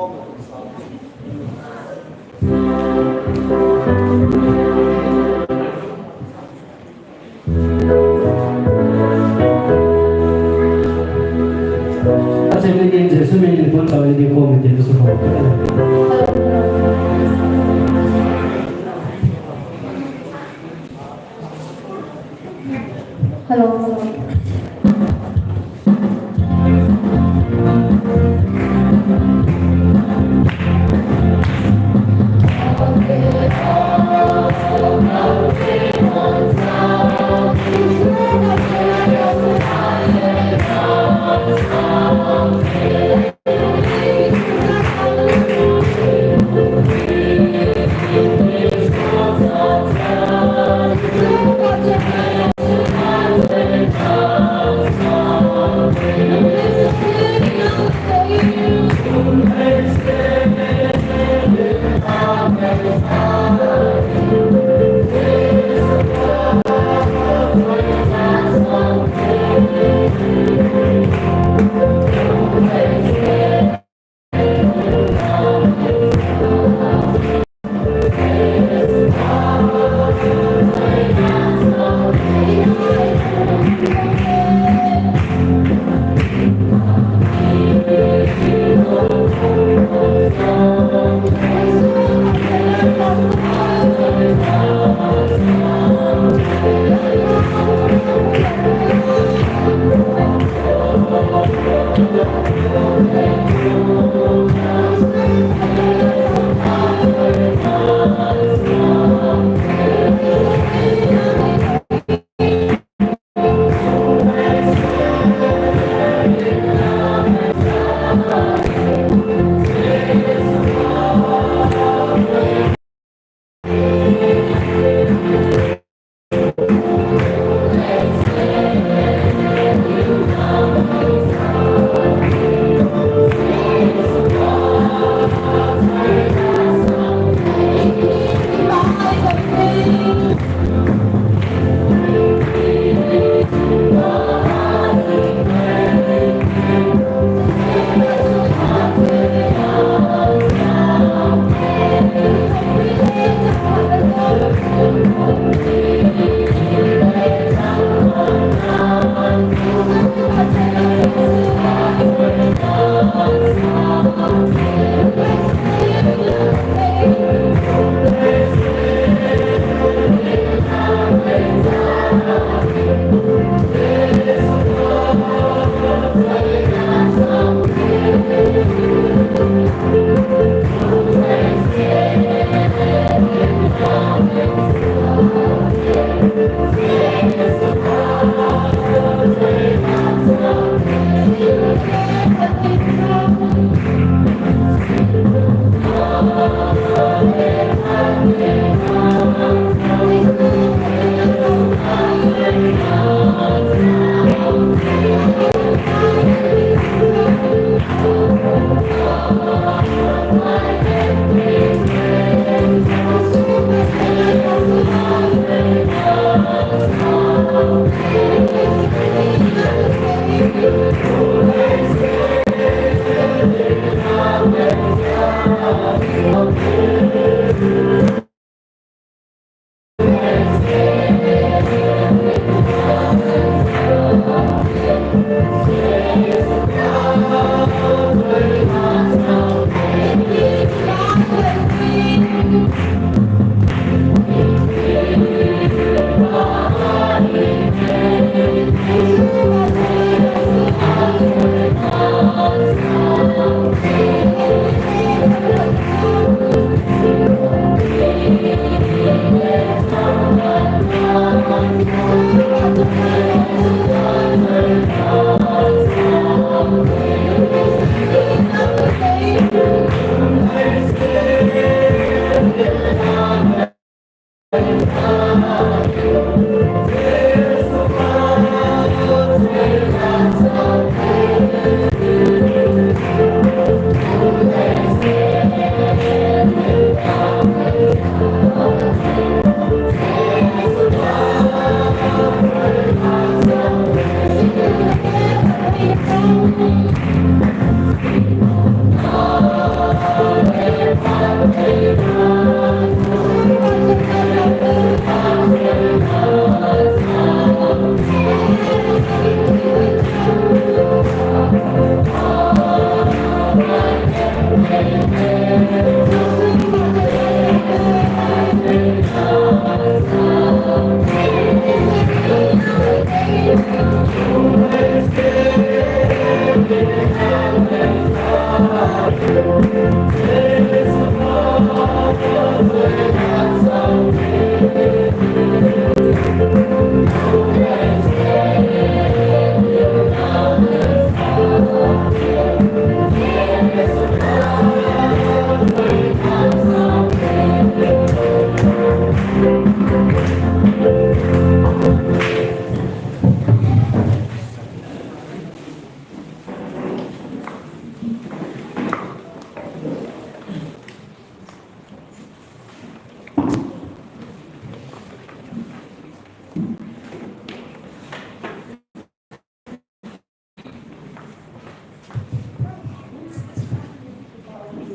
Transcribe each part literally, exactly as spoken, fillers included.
Ache ni kin Jesu min in pun tau ni kin ko mi te su ho. Hello.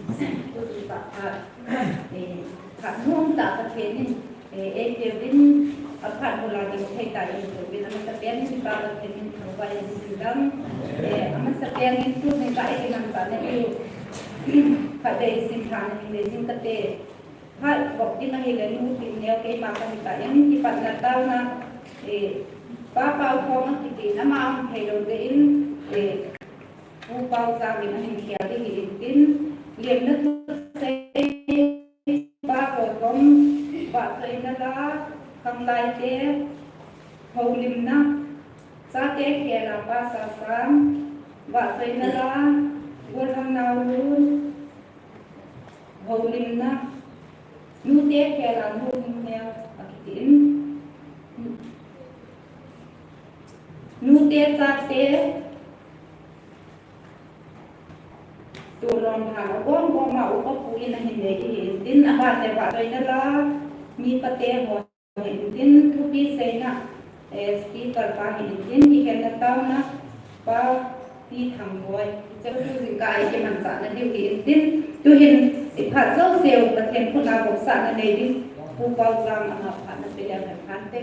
Tutu ta phat, eh, phat nom tah Pathen in, eh, eipeh uvin, aphat bula ding thei tah in eipeh uvin, amasapen in Pa Pathen min thangvah in eipeh uvin lang, eh, amasapen in tuni ka eikimanchah na diu, phat bei sim tha na ding le jing kate, phat bok ding ahile nu Tingneo keima kahi tah in, kipatna taona, eh, Pa Paokhom akiti in ama ahung thei lou jeh in, eh, Pu Paojang in ahin khel ding ahi intin, lemna thusei, Pa Totom, vahchoina la, khanglai te, houlimna, chate khel a Pa Sasang, vahchoina la, Golhang Naolun, houlimna, nute khel a Nu Tingneo akiti in, nute chate, Tulom pha agom gom a upa pu in ahin nei ding ahi intin, aban le vahchoina la, mi pate ho ahi intin, thupi seina, eh, speaker pa ahi intin, kikhenna taona, Pa Pi Thangboi, hiche tu jingkah a eikimanchah na diu ahi intin, tuhin, iphat jouseu, Pathen khut a vopsahna nei ding, Pu Paojang ama phat na pe leu hen phante.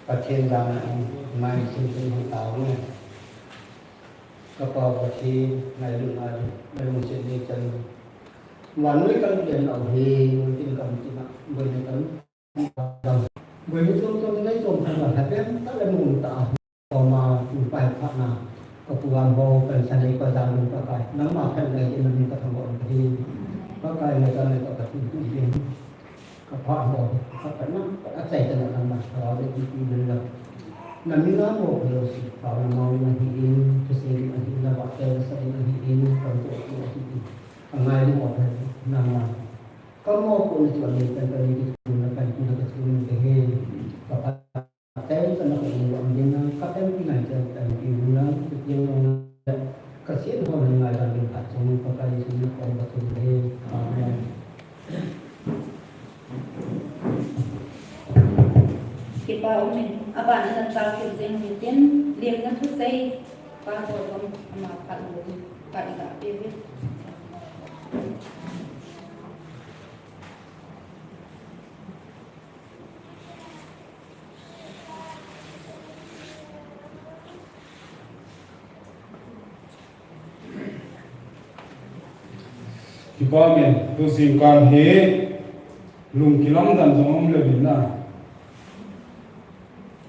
Pathen jana in mai sim sim hung tao nge. Ka Pa Pathen, ngailutna le lungset nei chan. Vannoi kalunglen nau hi, mun tin gam tin a, boina kan. Boina chom chom nei chom khan la, happy, ta le mun ta. Koma, tu pai phat na, ka pu Gam ho, kan sa nei ka jang lung ka kai. Nangma phat nei in nang ka thangvah ka hi. Ka kai na ka nei ka ka tu tu ding. Ka phat ho, ka ka na, ka achai ka na nangma, ka wa de tu tu ding la. Na mi na mo ko lo si, ka na mo na hi in, ka se na hi na wa ka sa na hi in, ka ko ko hi in. Ka ngai mo ka nangma. Ka mo ko ni tu ni kan ka ni tu na kan tu na ka tu ni ka he. Ka pa Thank you, na ko ni wan din na, ka thank you na, thank you na, thank you na, ka sin ho na ngai dan din ka chung ka kai sin na ko ba tu de. Amen. Kipa umin, aban na ta ki jing ni tin, lim na thusei, Pa Totom ama phat lo, ka i ka pe ve. Kipa umin, tu jingkah hi lung kilamdan jong um le vin na.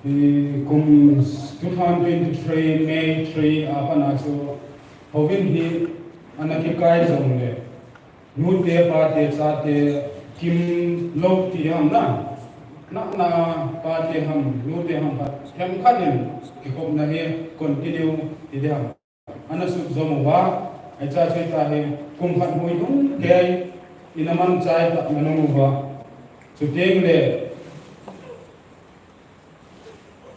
Hi kum two thousand twenty-three May three a pat a chu houin hi ana kikai jong le. Nute, pate, chate, kim lou ti ham na. Na, na, pate ham, nute ham khat. Themkhat in, kikhopna hi, continue ti di ham. Ana sut jom uva, ahi cha chu ta hi, kum khat hui dung kei, ina man chai ta na nung uva. Chuteng le,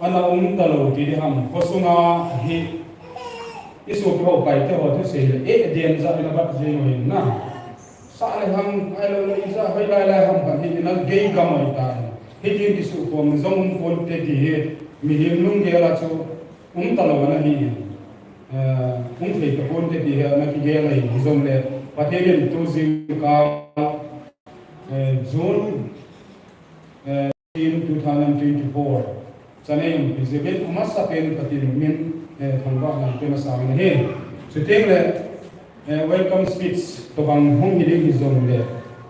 Ana um talou ti di ham, khosunga hi, i sopi ho pai te ho thusei le, eh, den ja ina bat jing u hin na. Sa le ham, ahilou le ija, hoi lai lai ham khat hi, ina gei gam oi ta. Hitin kisukhom jong um pon te ti hi, mihem lunggel a chu um talou ana hi. Eh, um thei ta pon te ti hi, ana kigel ahi, hijongle, Pathen in tu jingkah, eh, June, eh, In two thousand twenty-four, chanei umpi jeh in amasapen Pathen min, eh, thangvahna pe masang in ahi. Chuteng le, eh, welcome speech tobang hung hi ding hijongle,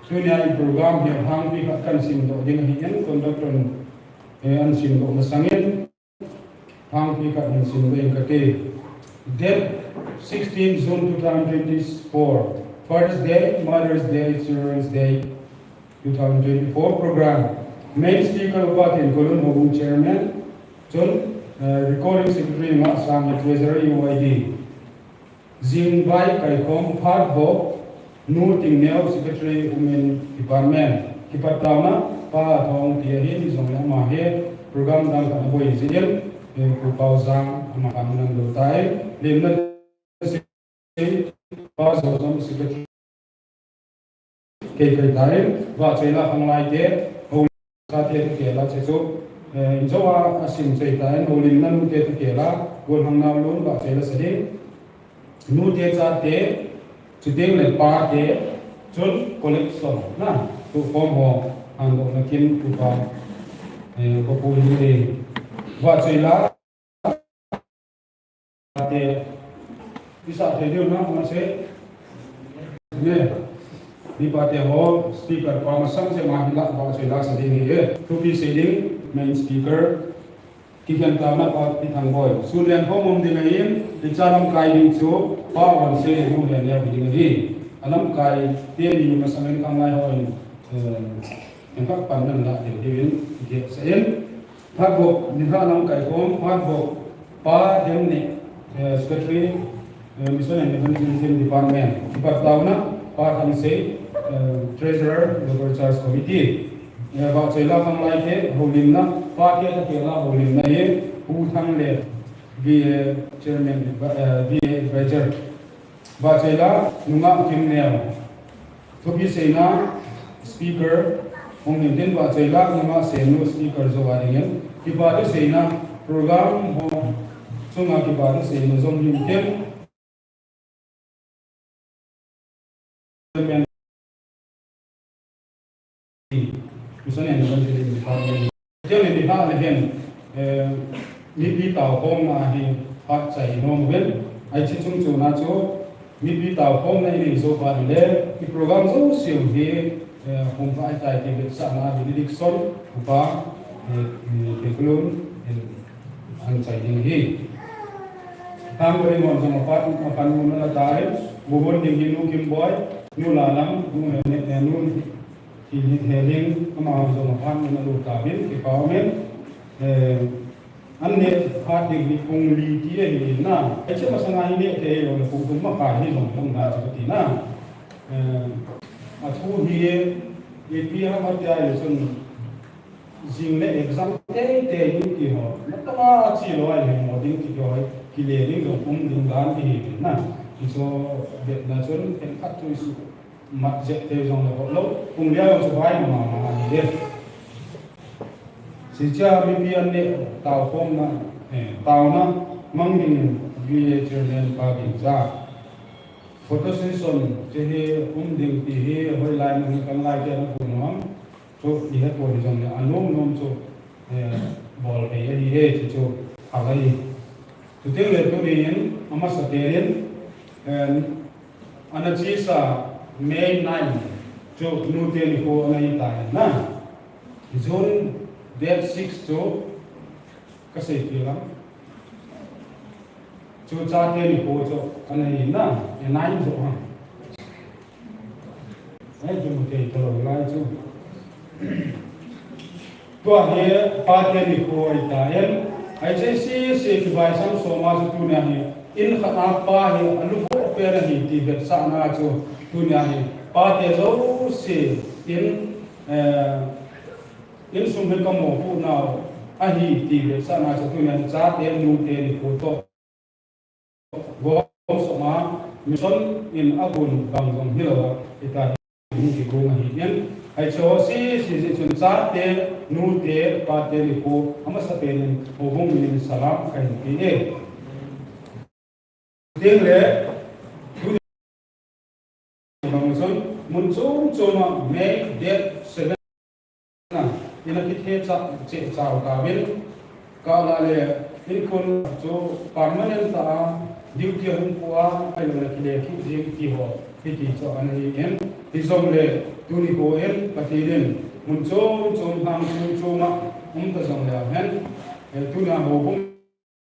tunia i program hi hangpi khat kan simdoh ding ahin, conductor in, eh, ahin simdoh masang in, Hangpi khat hin simdoh ing kate. Date sixteen June two thousand twenty-four, Father's Day, Mother's Day, Children's Day, two thousand twenty-four program. Main speaker Upa Thenkolun Houbung Chairman, chun, eh, Recording Secretary Ngahsang, Treasurer U Y D. Jingvai kaikhom phat ho, Nu Tingneo, Secretary Women Department, kipat taona, Pa Thong ti ahin, hijongle ama hi program dang khat aboi jeh in, eh, Pu Paojang ama kam nan lo tai, lemna Pa Jotom Secretary Kei kei tai, vahchoila khanglai te, ho sa te tu kei la che chu, Eh, injo a, asim chai ta in, houlimna nute thakela, golhang naolun vahchoi la sa ding. Nute chate, chuteng le pate, chun collection na, tu form ho, hangdohna kin, tupa, eh, ko pu hi, vahchoi la, te, isa te diu na, ma se, ne, ni pa te ho, speaker pa masang se ma hi la, vahchoi la sa ding hi, eh, thupi sei ding, main speaker, Kikhen taona pa Pi Thangboi. Sun leng khom um ding ahin, hiche lamkai ding chu Pa Vansei le Nu Lenneo hi ding ahi. Alamkai teni masang in khanglai hon, eh, khenkhat panna la ding ahin, kikhen sa in. Phat bok, nilhah lamkai khom, phat bok, Pa Demneh, eh, Secretary, eh, Mission and Evangelism Department, kipat taona, Pa Thangsei, eh, Treasurer, Local Church Committee, eh, vahchoi la khanglai te, houlimna, pate thakela houlimna hi, Pu Thanglel, V A Chairman, eh, V A Advisor, vahchoi la, Nungah Kimneo, thupi seina, Speaker, hung hintin vahchoi la, Nungah Senu, Speaker, jou a dingin, kipa thu seina, program ho, chunga kipa thu seina, jong hintin, Mission and Evangelism Department. Tia le ni ha le hen, eh, mipi tao khomna hi phat chai nom uvin. Hiche chung chuna chu, mipi tao khomna i nei jou phat le, i program jouse hi, eh, hung vai tai ti vetsahna benediction, upa, eh, eh, Tekulun, eh, An chai ding ahi. Thangboi mon jong aphat, aphat mun ana tai, bu hon ding hi Nu Kimboi, Nu Lalam, Nu He, Nu He, Nu He, He Ling, amaho jong aphat mun ana lut tauvin, kipa umin, eh, an neh phat ding hi pung li ti ahi na. Hiche masanga hi neh thei lou le pung thum ma kai hi jong jong na chu ti na. Eh, athu hi, ipi ham ati a le chun, Jing le exam teitei ding ti ho, natong a che lou a lhemo ding ti ho, kile ding jong um ding dan ti hi na. Hichu vetna chun khenkhat chu isuhmat jep thei jong le hoh lou, pung li a jong chu vai mama ahi e. Hichea mipi an neh taokhomna, eh, taona mang dingin V A Chairman Pa Bingja. Photo session che hi um ding ti hi hoilai mun hi khanglai te ana phon u ham. Chu ihet poi hijongle anom nom chu, eh, bol thei ahi e, chu chu phal ahi. Chuteng le tunin amasapen in, eh, ana chesa May nine chu nute nikho ana hi tai na. June date six chu kasei kit lang. Chu chate nikho chu ana hi na, e nine chu ha. Ei, chu mu thei talou lai chu. Tua hi pate nikho ahi tai. Hiche sese kivaisamsoma chu tunia hi in khat a pa hi aluvo pen ahi ti vetsahna chu tunia hi pate jouse in, eh, insung hi kamopoh nau ahi ti vetsahna chu tunia hi chate nute nikho toh. Gom soma mission in agun bang jong hilou a, hita hi hung kigong ahi in. Hiche ho sese jeh chun chate, nute, pate nikho, amasapen in houbung min in salam kahin pe e. Teng le, tuni bang chun, mun chom chom a May date seven na, in a kithe cha, che chau tauvin, kala le, in kun chu permanent tah a, duty a hung pu a, ahilou le kile kit jing ti ho, hiti chu ana hi in, hijongle, tuni ho in, Pathen in, mun chom chom hang chom chom a, um ta jongle hen, eh, tuna houbung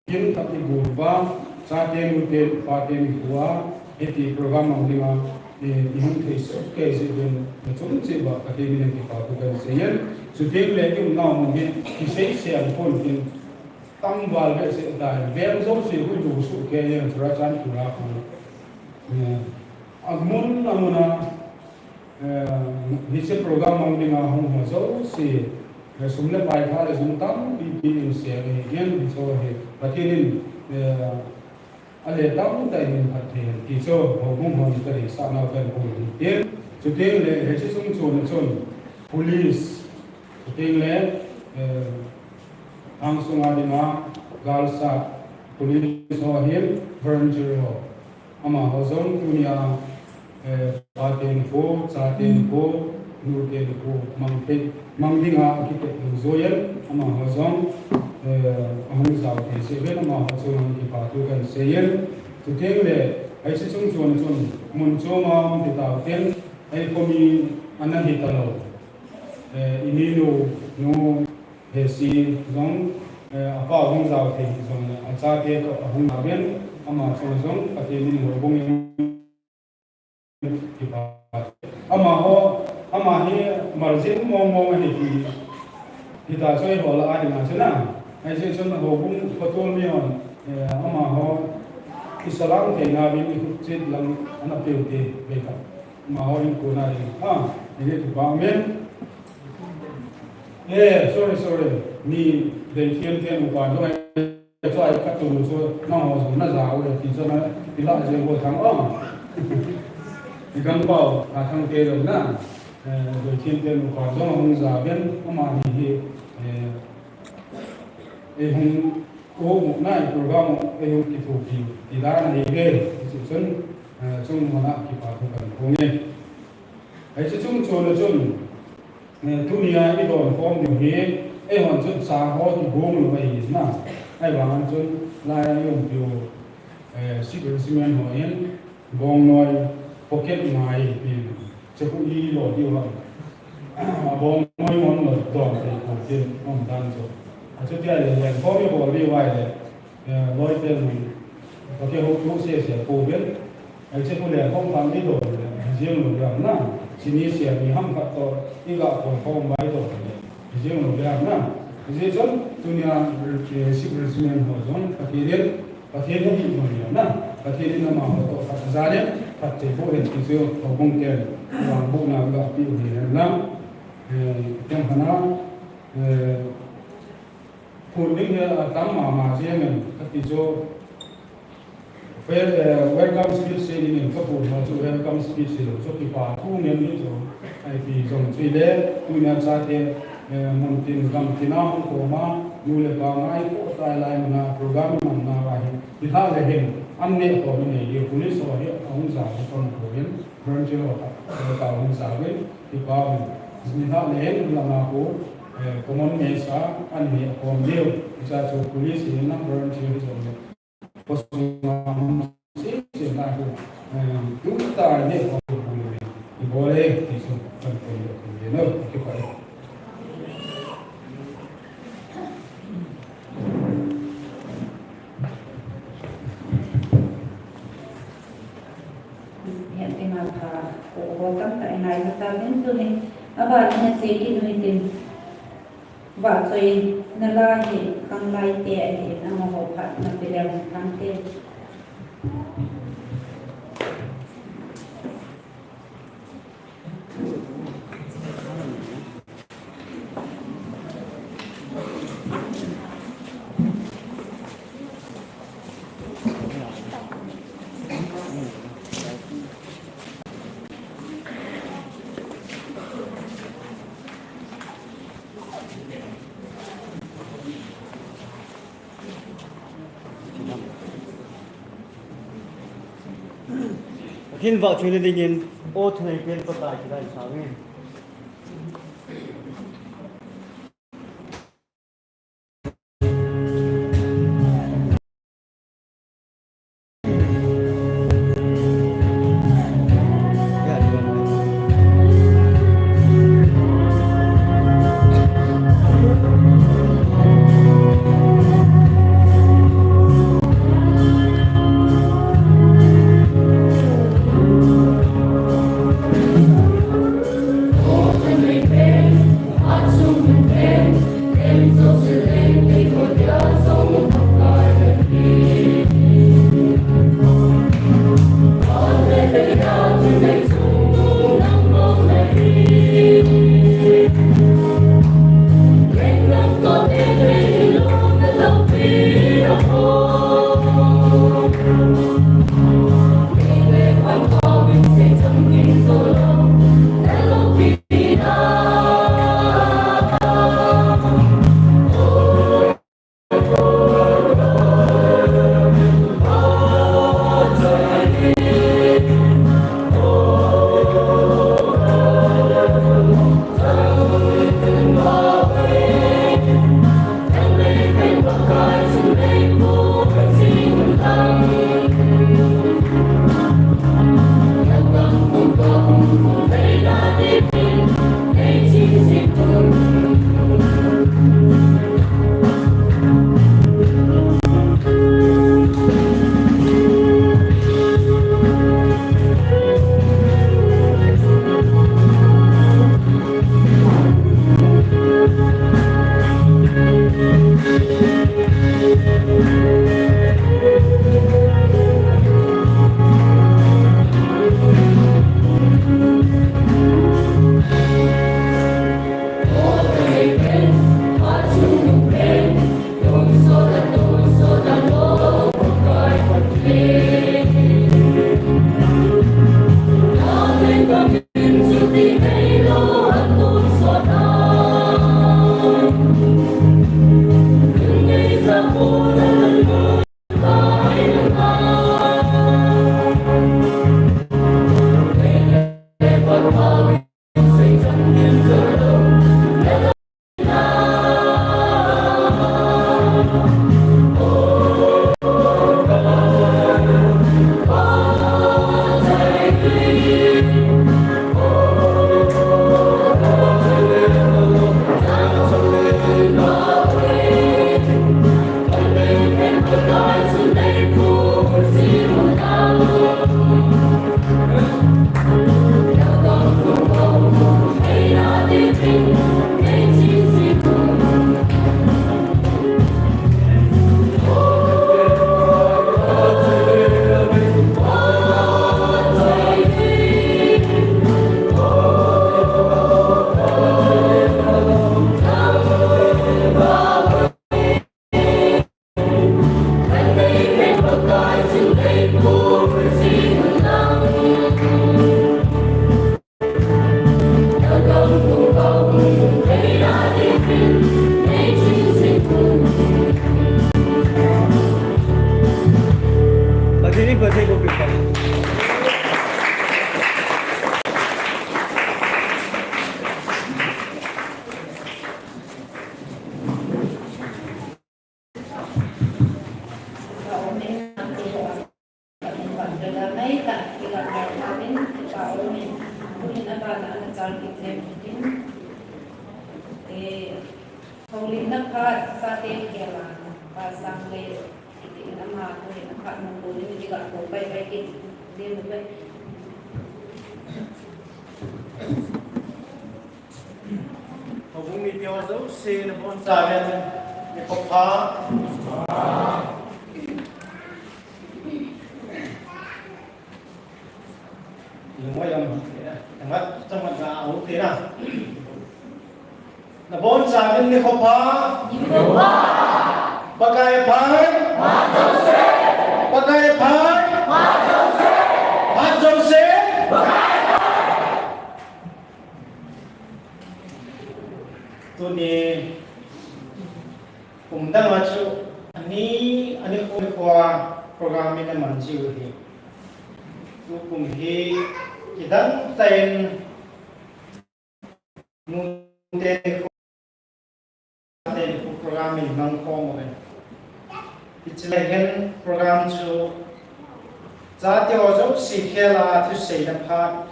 Kin khat i gon uva, chate nute pate nikho a, hiti program mang dinga, eh, i hung thei soh kei jeh uvin, nachung cheh uva, Pathen min in kipa thu kahin seiyin. Chuteng le i umnau mun hi, kisei sei pon tin, tam val behseh tai, veng jouse hui lou soh kei in, Churachandpur a khu. Eh, amun, amun a, Eh, hiche program mang dinga hung ho jouse, eh, sum le pai pha le jung tampi pi in seng ahi, hiche hi Pathen in, eh, ale tamtah in phatthei hen ti chu houbung hon kadeisah nau kahin bol ahi. Chuteng le hiche chung chon a chun police, chuteng le, eh, Angsunga dinga galsat police ho hin volunteer ho. Amaho jong tunia, eh, paten kho, chaten kho, nuten kho, mang thei, mang dinga akitep ding joiyin, amaho jong, eh, ahung jao thei seh uvin, amaho chunga kipa thu kahin seiyin. Chuteng le, hiche chungchon chun, mun choma um ti tauvin, ei khomi ana hi talou. Eh, i minu, nu, Hesi jong, eh, apa hung jao thei jong le, achate toh ahung jao uvin, ama chunga jong, Pathen in houbung in kipa. Amaho, ama hi margin mong mong ahi ti, hita chu eiho lah a dinga chu na. Hiche chun houbung phatol mi hon, eh, amaho, isalam theina uvin i khut chet lang ana peh u te, vei kha. Amaho in kona ding. Ah, ini tu ba men. Eh, sorry, sorry. Mi dei thiam thiam upa dong ai. Choi khat tu chu nangho jong na jao e ti chu na, ti lah jeng ho thang o. Ti kang pao, a thang te dong na. Eh, dei thiam thiam upa dong hung ja uvin, ama ni hi, eh, eh, hung o mu na, i program u, eh, hung kithopi, ti dan ahi ve, ti chu chun, eh, chung mona kipa thu kahin phong e. Hiche chungchon a chun, eh, tunia i don khom diu hi, eihon chun cha ho kigong lou ahi na. Ahivangin chun, lai a i umpiu, eh, Sikh regiment hon, Bongnoi pocket ngai, eh, chepu i lo diu ham. A Bongnoi mon lo don thei poh tin, um dan chu. Achuti a le, len khom i bol diu ahile, Eh, loi pen, ka kihouto sese pouvin, hiche khu le khom pang i don le, jeng lou ding ham na, chini se mi ham khat toh, i ga khom khom vai don le, jeng lou ding ham na. Hijeh chun, tunia, eh, Sikh regiment ho jong, Pathen in, Pathen in ahi mo na, Pathen in amaho toh phat a jal in, phatthei boh hen ti chu, houbung ten, vangbohna ga pe u hi hen lang, eh, ken khana, eh, Phun ding hi atam mama jeng in, kati chu, wel-, eh, welcome speech sei ding in kaphun ho chu welcome speech hilou chu kipa thu ngen ding chu, ipi jong chu hile, tunia chate, eh, mun tin gam tin a hung khom a, nu le pa ngaipoh tai lai mun a program i man nau ahi, hilhah le hin, an neh khom i nei diu, police ho hi ahung ja hi kamu pouvin, volunteer ho kha, eh, ka hung ja uvin, kipa uvin, hilhah le hin, langa khu, Eh, common mess a, an neh khom diu. Hiche chu police hi na volunteer hi jong le. Khosung a hung sese na hu. Eh, tu ta neh khom diu. I bol e, ti chu kan koi le, koi le no, kipa e. Hiche dinga pha, ko, ko tamtah i ngai tauvin tuni. Aba na che kit u hitin. Vahchoina la hi khanglai te ahin, amaho phat na pe leu hen thangte. Pathen vahchoina dingin, o thanei pen Pakai kidai sangin. Thei ko, thei ko, thei ko. Houlimna phat, chate khela, pa sang le, itin ama, houlimna phat, mangkol in, iga ko pai pai kin, lim pai. Houbung mite ho jouse, nabon chauvin, nikho pha. Lungmong jong, changat, changat na, au te na. Nabon chauvin nikho pha. Nikho pha. Pakai pha. Pha jouse. Pakai pha. Pha jouse. Pha jouse. Pakai pha. Tuni kum dang a chu ani, ani kum kho a program in aman jiu hi. Tukum hi kidang tah in nute ni kho, te ni kho program in mang khom uvin. Hiche lai hin program chu chate ho jouse khela thuseina phat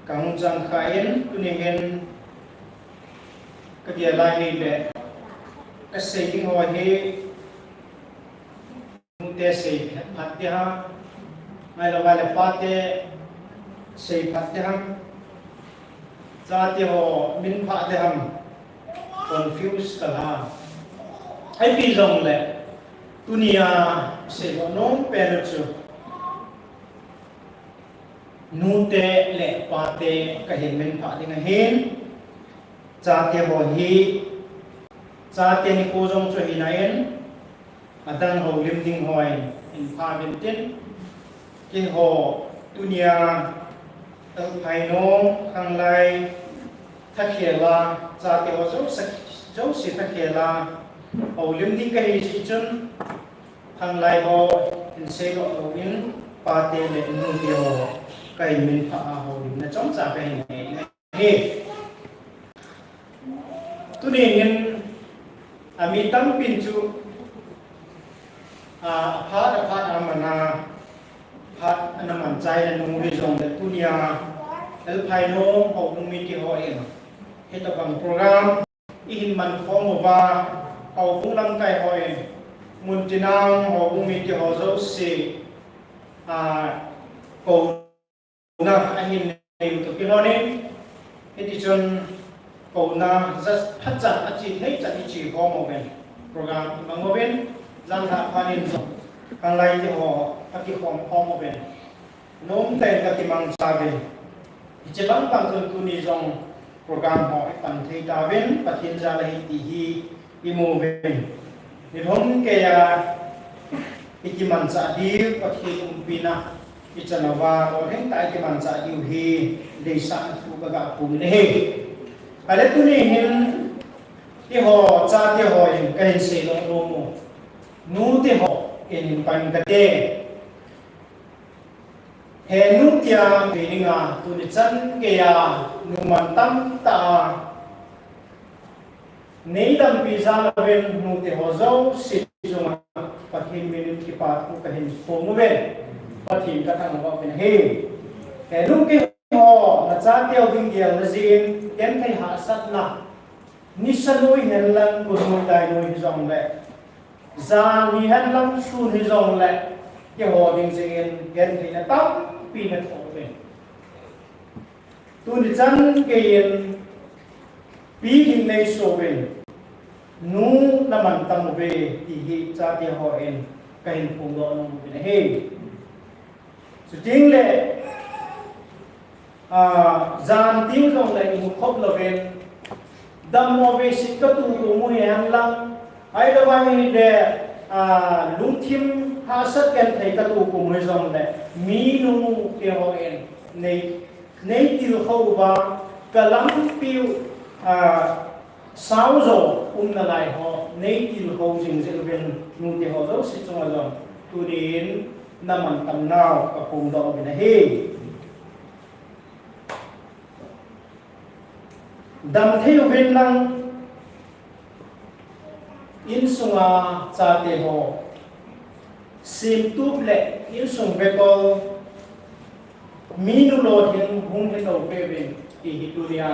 kahung chang kha in, tuni hin kadia lai hi le kasei ding ho hi, nute sei phat ding ham, ahilou le pate sei phat ding ham, chate ho min phat ding ham, confuse ka la. Ipi jongle, tunia seidoh nom pen u chu, nute le pate kahin min phah ding ahin, chate ho hi, chate nikho jong chu hina in, adang houlim ding hon hin pha uvin tin, keiho tunia L. Phainong khanglai thakhel a, chate ho jouse, jouse thakhel a houlim ding kahi jeh chun, khanglai ho hin seidoh lou in, pate le nute ho kahin min phah a houlimna chomcha kahin nei ahi. Tuni hin, a, mi tampin chu, a, aphat, aphat a man a, phat ana man chaina nu hijongle tunia L. Phainong houbung mite hon hitabang program ihin man khom uva, houbung lamkai hon, muntina houbung mite ho jouse, a, kouna ahin nei u toh kilhonin, hiti chun kouna jat phatchan a che thei chan i che khom uvin, program i mang uvin, janlhah phat in jong khanglai te ho akikhom khom uvin, nomtah in kakimangcha uvin. Hiche bang bang chun tuni jong program ho i pan thei tauvin, Pathen jal ahi ti hi i mu uvin. Nilhum keiya i kimanchah diu, Pathen umpina i chan uva, lolhing tah a i kimanchah diu hi deisah thu kaga phongin ahi. Ahile tuni hin eiho chate hon kahin seidoh nom u, nute hon hin pan kate. He nu tia, kei dinga tuni chan geiya nu mantam tah a nei dampi jal uvin, nute ho jouse chunga Pathen minin kipa thu kahin phong uvin, Pathen kathangvah uvin ahi. He nu, keiho nachateu ding gelna jeh in genthei hahsatna, nisa noi henlang, gun noi dai noi hijongle, jan hihen lang sun hijongle, keiho ding jeh in gentheina tampi nathoh uvin. Tuni chan geiyin pilhing neisoh uvin, nu namantam uve ti hi chate hon kahin phongdoh nom uvin ahi. Chutengle, a, jan teng jongle imu khop louvin, dammo veiset katu kum u hihen lang, ahilou ahile, a, lungthim hahsat genthei katu kum u hijongle, minu keiho in nei, neitilkhou uva, kalampiu, a, saojo umnalai ho neitilkhou jing jing uvin, nute ho jouse chunga jong Tunin namantam nau kaphongdoh uvin ahi. Damthei uvin lang, insunga chate ho, simtup le insung vekol, minu lolhing hung helou peh uvin, ti hi tunia,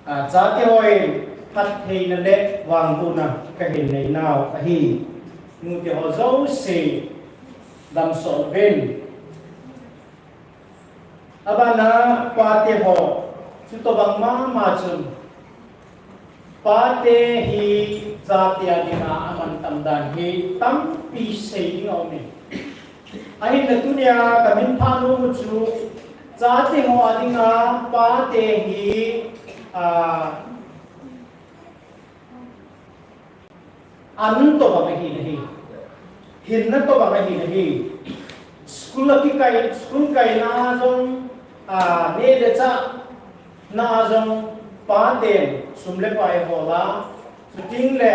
a, chate hon phattheina le vangbohna kahin nei nau ahi. Nute ho jouse damsot uvin. Abana pate ho, chutobang mama chun, pate hi chate a dinga amantam dan hi tampi sei ding aume. Ahinla tunia kaminphah nom u chu, chate ho a dinga pate hi, a, an tobang ahi nahi. Hinna tobang ahi nahi. School a kikai, school kaina jong, a, neh le chah na jong paten sum le pai hol a. Chuting le,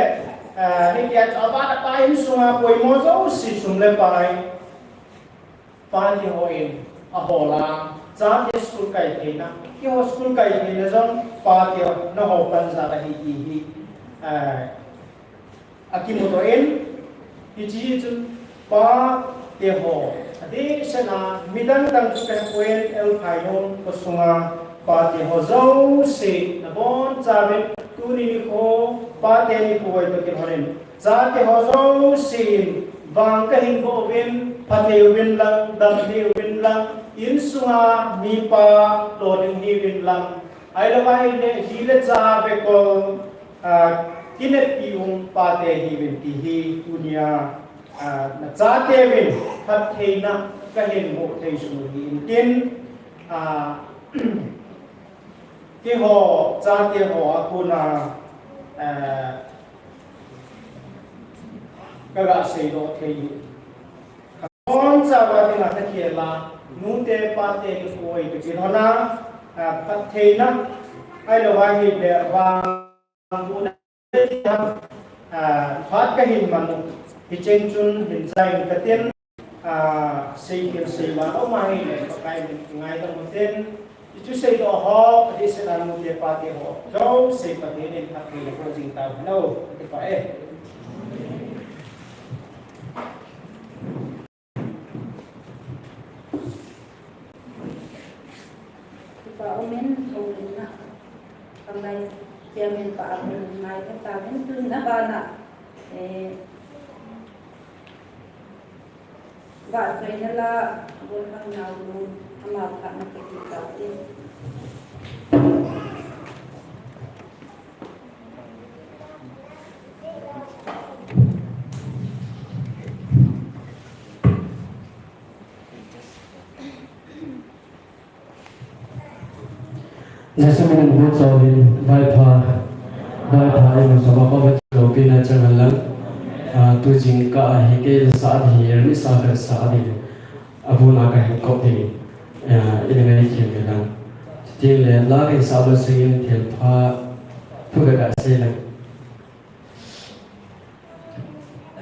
a, hitia chu abana pa insunga poimo jouse sum le pai pate hon ahol a, chate school kai theina, keiho school kai theina jong pate ho naho pan jal ahi ti hi, eh, akimuto in, hiche hi chun pate ho, adehset a midang dang chu kahe poi, L. Phainom khosunga pate ho jouse nabonchauvin tuni nikho pate nikho ahi toh kilhonin, chate ho jousen vang kahin boh uvin, phatthei uvin lang, damthei uvin lang, insunga mipa lolhing hiuvin lang, ahilou ahile, hi le cha vekol, a, kineppi um pate hiuvin ti hi tunia, a, nachateuvin phattheina kahin boh thei sung u hi intin, a, keiho, chate ho a kona, eh, kaga seidoh thei u. Kabonchauva dinga kakhel a, nute pate nikho ahi toh kilhon a, eh, phattheina, ahilou ahile vangbohna, ah, phat kahin mang u, hicheng chun hin jai in katin, ah, seikhel seiman aum ahile, Pakai min ngaidam utin, hichu seidoh ho, adehset a nute pate ho jouse Pathen in phatthei naboh jing tauhen o, kipah e. Kipah umin, thouvinna, kanglai chairman pa a kon ngai kha tauvin, tun abana, eh, vahchoina la, abol khang nau nu, ama phatna kiti tauvin. Jesu min in bu chauvin, vaipha, vaipha, imu soma pa va loupina chang lang. Ah, tu jingkah a hi kei la sa di hi, ni sa ka sa di. Abuna kahin kop di. Ah, ina ngai khem lang. Tin le la kei sa ba singin thil pha, phu ka ka sei lang.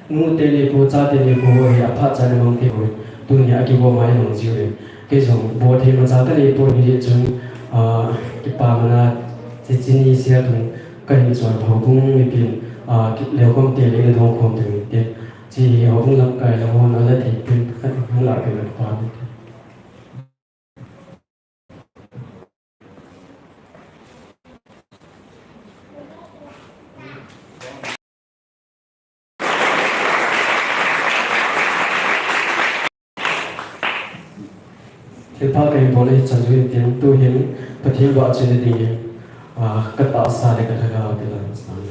Nute nikho, chate nikho hi aphat chan a mang thei poi. Tuni a kibol mai mang jiu le. Kei jong bol thei macha kanei poi, hijeh chun, ah, kipana, hiche ni sia tun kahin choi houbung mipin, ah, ki, leu kom te le na dong khom te te. Hiche hi houbung lamkai la hon ala thei pin khat hung la ke na pa. Thilpha kahin bol hi chan juin tin, tuhin Pathen vahchoina dingin, ah, ka tahsa le ka lhagao kilah san.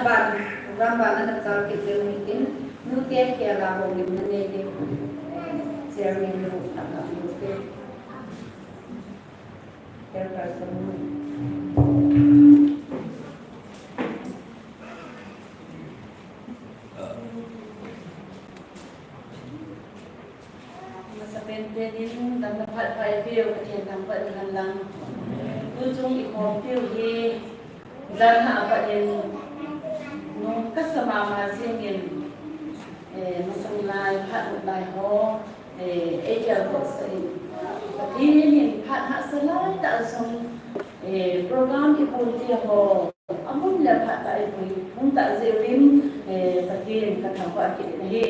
Ban, program ban ana chal kit jeng u hitin, nute khel a houlimna nei ding, Chairman nu, Thangkam nute. Chairperson nu. Masapen tenin damna phat pha eipeu Pathen thangvah in hen lang. Tuchung ikhom piu hi jan ha a pat in nung kasa mama jingin, eh, masang lai, phat lut lai ho, eh, eikheldoh sah in. Pathen in phat hahsa lai tah jong, eh, program ibol te ho amun le phat tah a ipui hung tah jeh uvin, eh, Pathen kathangvah kit in ahi.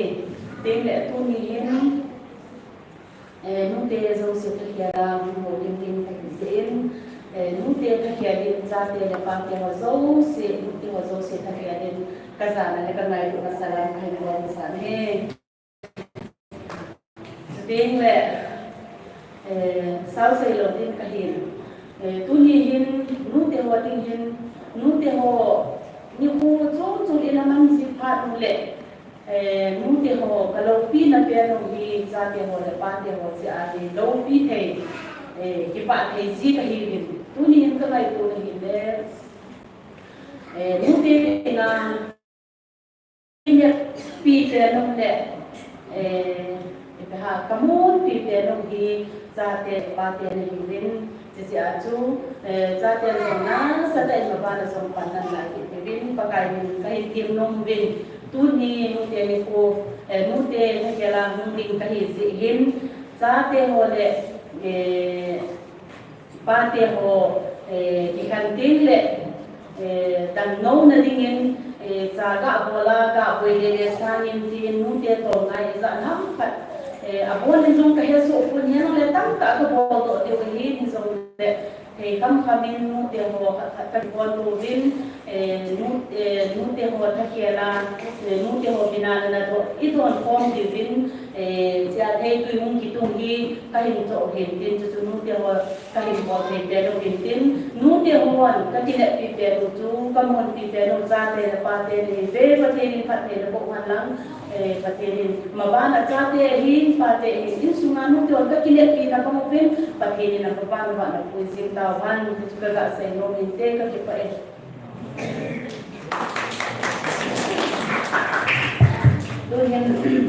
Tin le tuni hin, eh, nute jouse thakhel a hung houlim ding kahi jeh in, eh, nute thakhel in chate le pate ho jouse, nute ho jouse thakhel in kajana le kangailutna salam kahin bol masa in ahi. Chuteng le, eh, sao sei lou ding kahin. Eh, tuni hin, nute ho ding hin, nute ho nikho chom chom in aman ji phat u le, eh, nute ho kaloupina pen u hi, chate ho le pate ho jeh a hi loupi thei, eh, kipah thei ji kahiuvin. Tuni hin kangaito na hile, eh, nute na Kineppi pen u le, eh, ipi ham, kamunpi pen u hi chate pate nahiuvin, chuche jeh a chu, eh, chate jong nasatah in maban a jong panna nei kit uvin, Pakai min kahin thum nom uvin, tuni nute nikho, eh, nute thakhel a hung ding kahi jeh hin, chate ho le, eh, Pate ho, eh, kikhen teng le, eh, damlouna dingin, eh, cha gabol a, gaboi le le sangin tin, nute toh ngai ijat ham khat, eh, abol in jong kahesoh pon, hijongle tamtah kabol doh diu ahi, hijongle thei kham kham in nute ho khat khat kabol uvin, eh, nu, eh, nute ho thakhel a, eh, nute ho mina natoh idon khom diuvin, eh, chia thei tui hung kitung hi kahin choh hin tin, chuchu nute ho kahin bol thei pen u hin tin, nute hon kakineppi pen u chu, kamunpi pen u, chate le pate nahiuve, Pathen in phatthei naboh hen lang, eh, Pathen in maban a chate hin, pate hin, insunga nute hon kakineppi na kamu uvin, Pathen in amaban uva napui jing tauhen, chuchu kaga sei nom inte, kakipah e. Tuhin,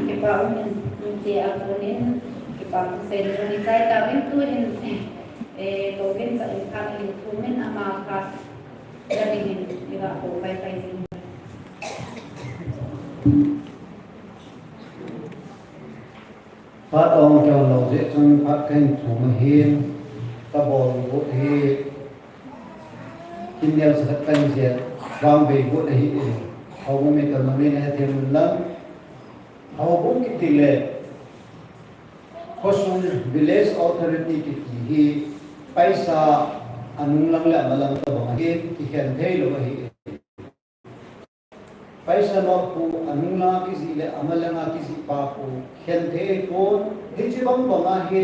kipa umin, nute a konin, kipa thu sei nom in chai tauvin tuhin, eh, kou kin sa in khat in thumin ama khat, ja dingin, iga kou pai pai jing. Phat ong kihon lou jeh chun phat kahin thum ahin, kabol got hi, kin neo sa khat kahin jet, vangvei got ahi in, houbung mi toh nangin nahethem un lang, houbung kiti le, khosung village authority kiti hi, paisa anung lang le amalang tobang ahi, kikhen thei lou ahi in. Paisa nop khu anung langa kijih le amalanga kijih pa khu khen thei pon, hiche bang banga hi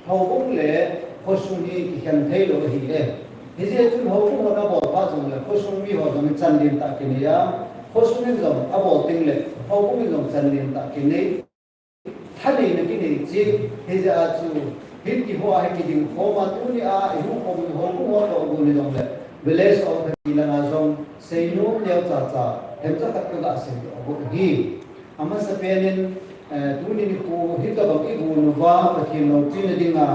houbung le khosung hi kikhen thei lou ahi e. Hijeh chun houbung hon abol phat jongle khosung mi ho jong chan lentah kinei a, khosung in jong abol teng le houbung in jong chan lentah kinei. Thaneina kinei cheh, hijeh a chu, hiti ho a hi kiding khom a tuni a, ihung khom u houbung ho toh gon hijongle, village authority langa jong, seinom neo cha cha, themcha khat kaga seidoh got ahi. Amasapen in, eh, tuni nikho, hitobang igon uva, Pathen loupina dinga,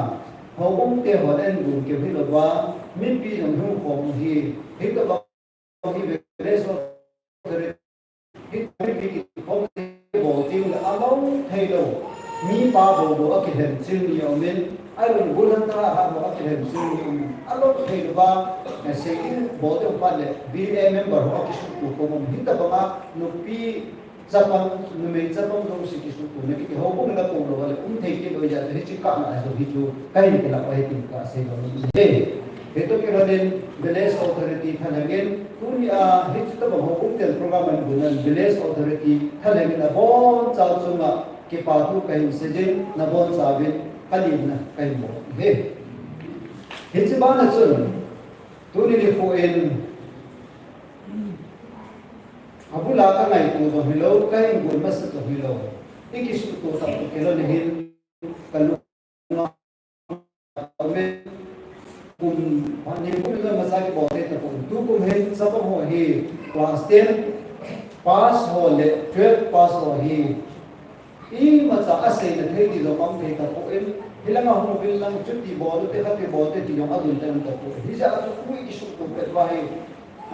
houbung te hon ahin gon keu hilouva, mipi jong hung khom u hi, hitobang hi village authority, hi mipi kikhom bol ding le alou thei lou. Mi pa bou bou akilhen chil ni aumin, ahilou le volunteer hat bou akilhen chil ni aumin. Alou thei louva, eh, sei in bol ding phat le V A member ho akisuhtup khom um. Hitobanga nupi chapang, numei chapang jouse kisuhtupna kiti houbung in akou lou le um thei kit lou jeh a chu hiche kah a jong hichu kahin kilah u ahi tin kasei nom e. Hitoh kilhonin village authority thalheng in, tuni a hiche tobang houbung ten program ahin gon a village authority thalheng in aboncha chunga kipa thu kahin seijin, nabonchauvin kalemna kahin bol e. Hiche bana chun, tuni nikho in, Abula ka ngaito jong hilou, ka hin gon masat jong hilou. I kisuhto tah u kilhon ahin, ka lung a kum, ni kum le masa kibol thei tapon. Tukum hin chapang ho hi class ten pass ho le twelve pass ho hi imacha aseina thei ti jong um thei tapon. Hilanga hung uvin lang chuti bol ute, khati bol ute ti jong adon thei tapon. Hijeh a chu koi kisuhto pet uva hi,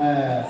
eh,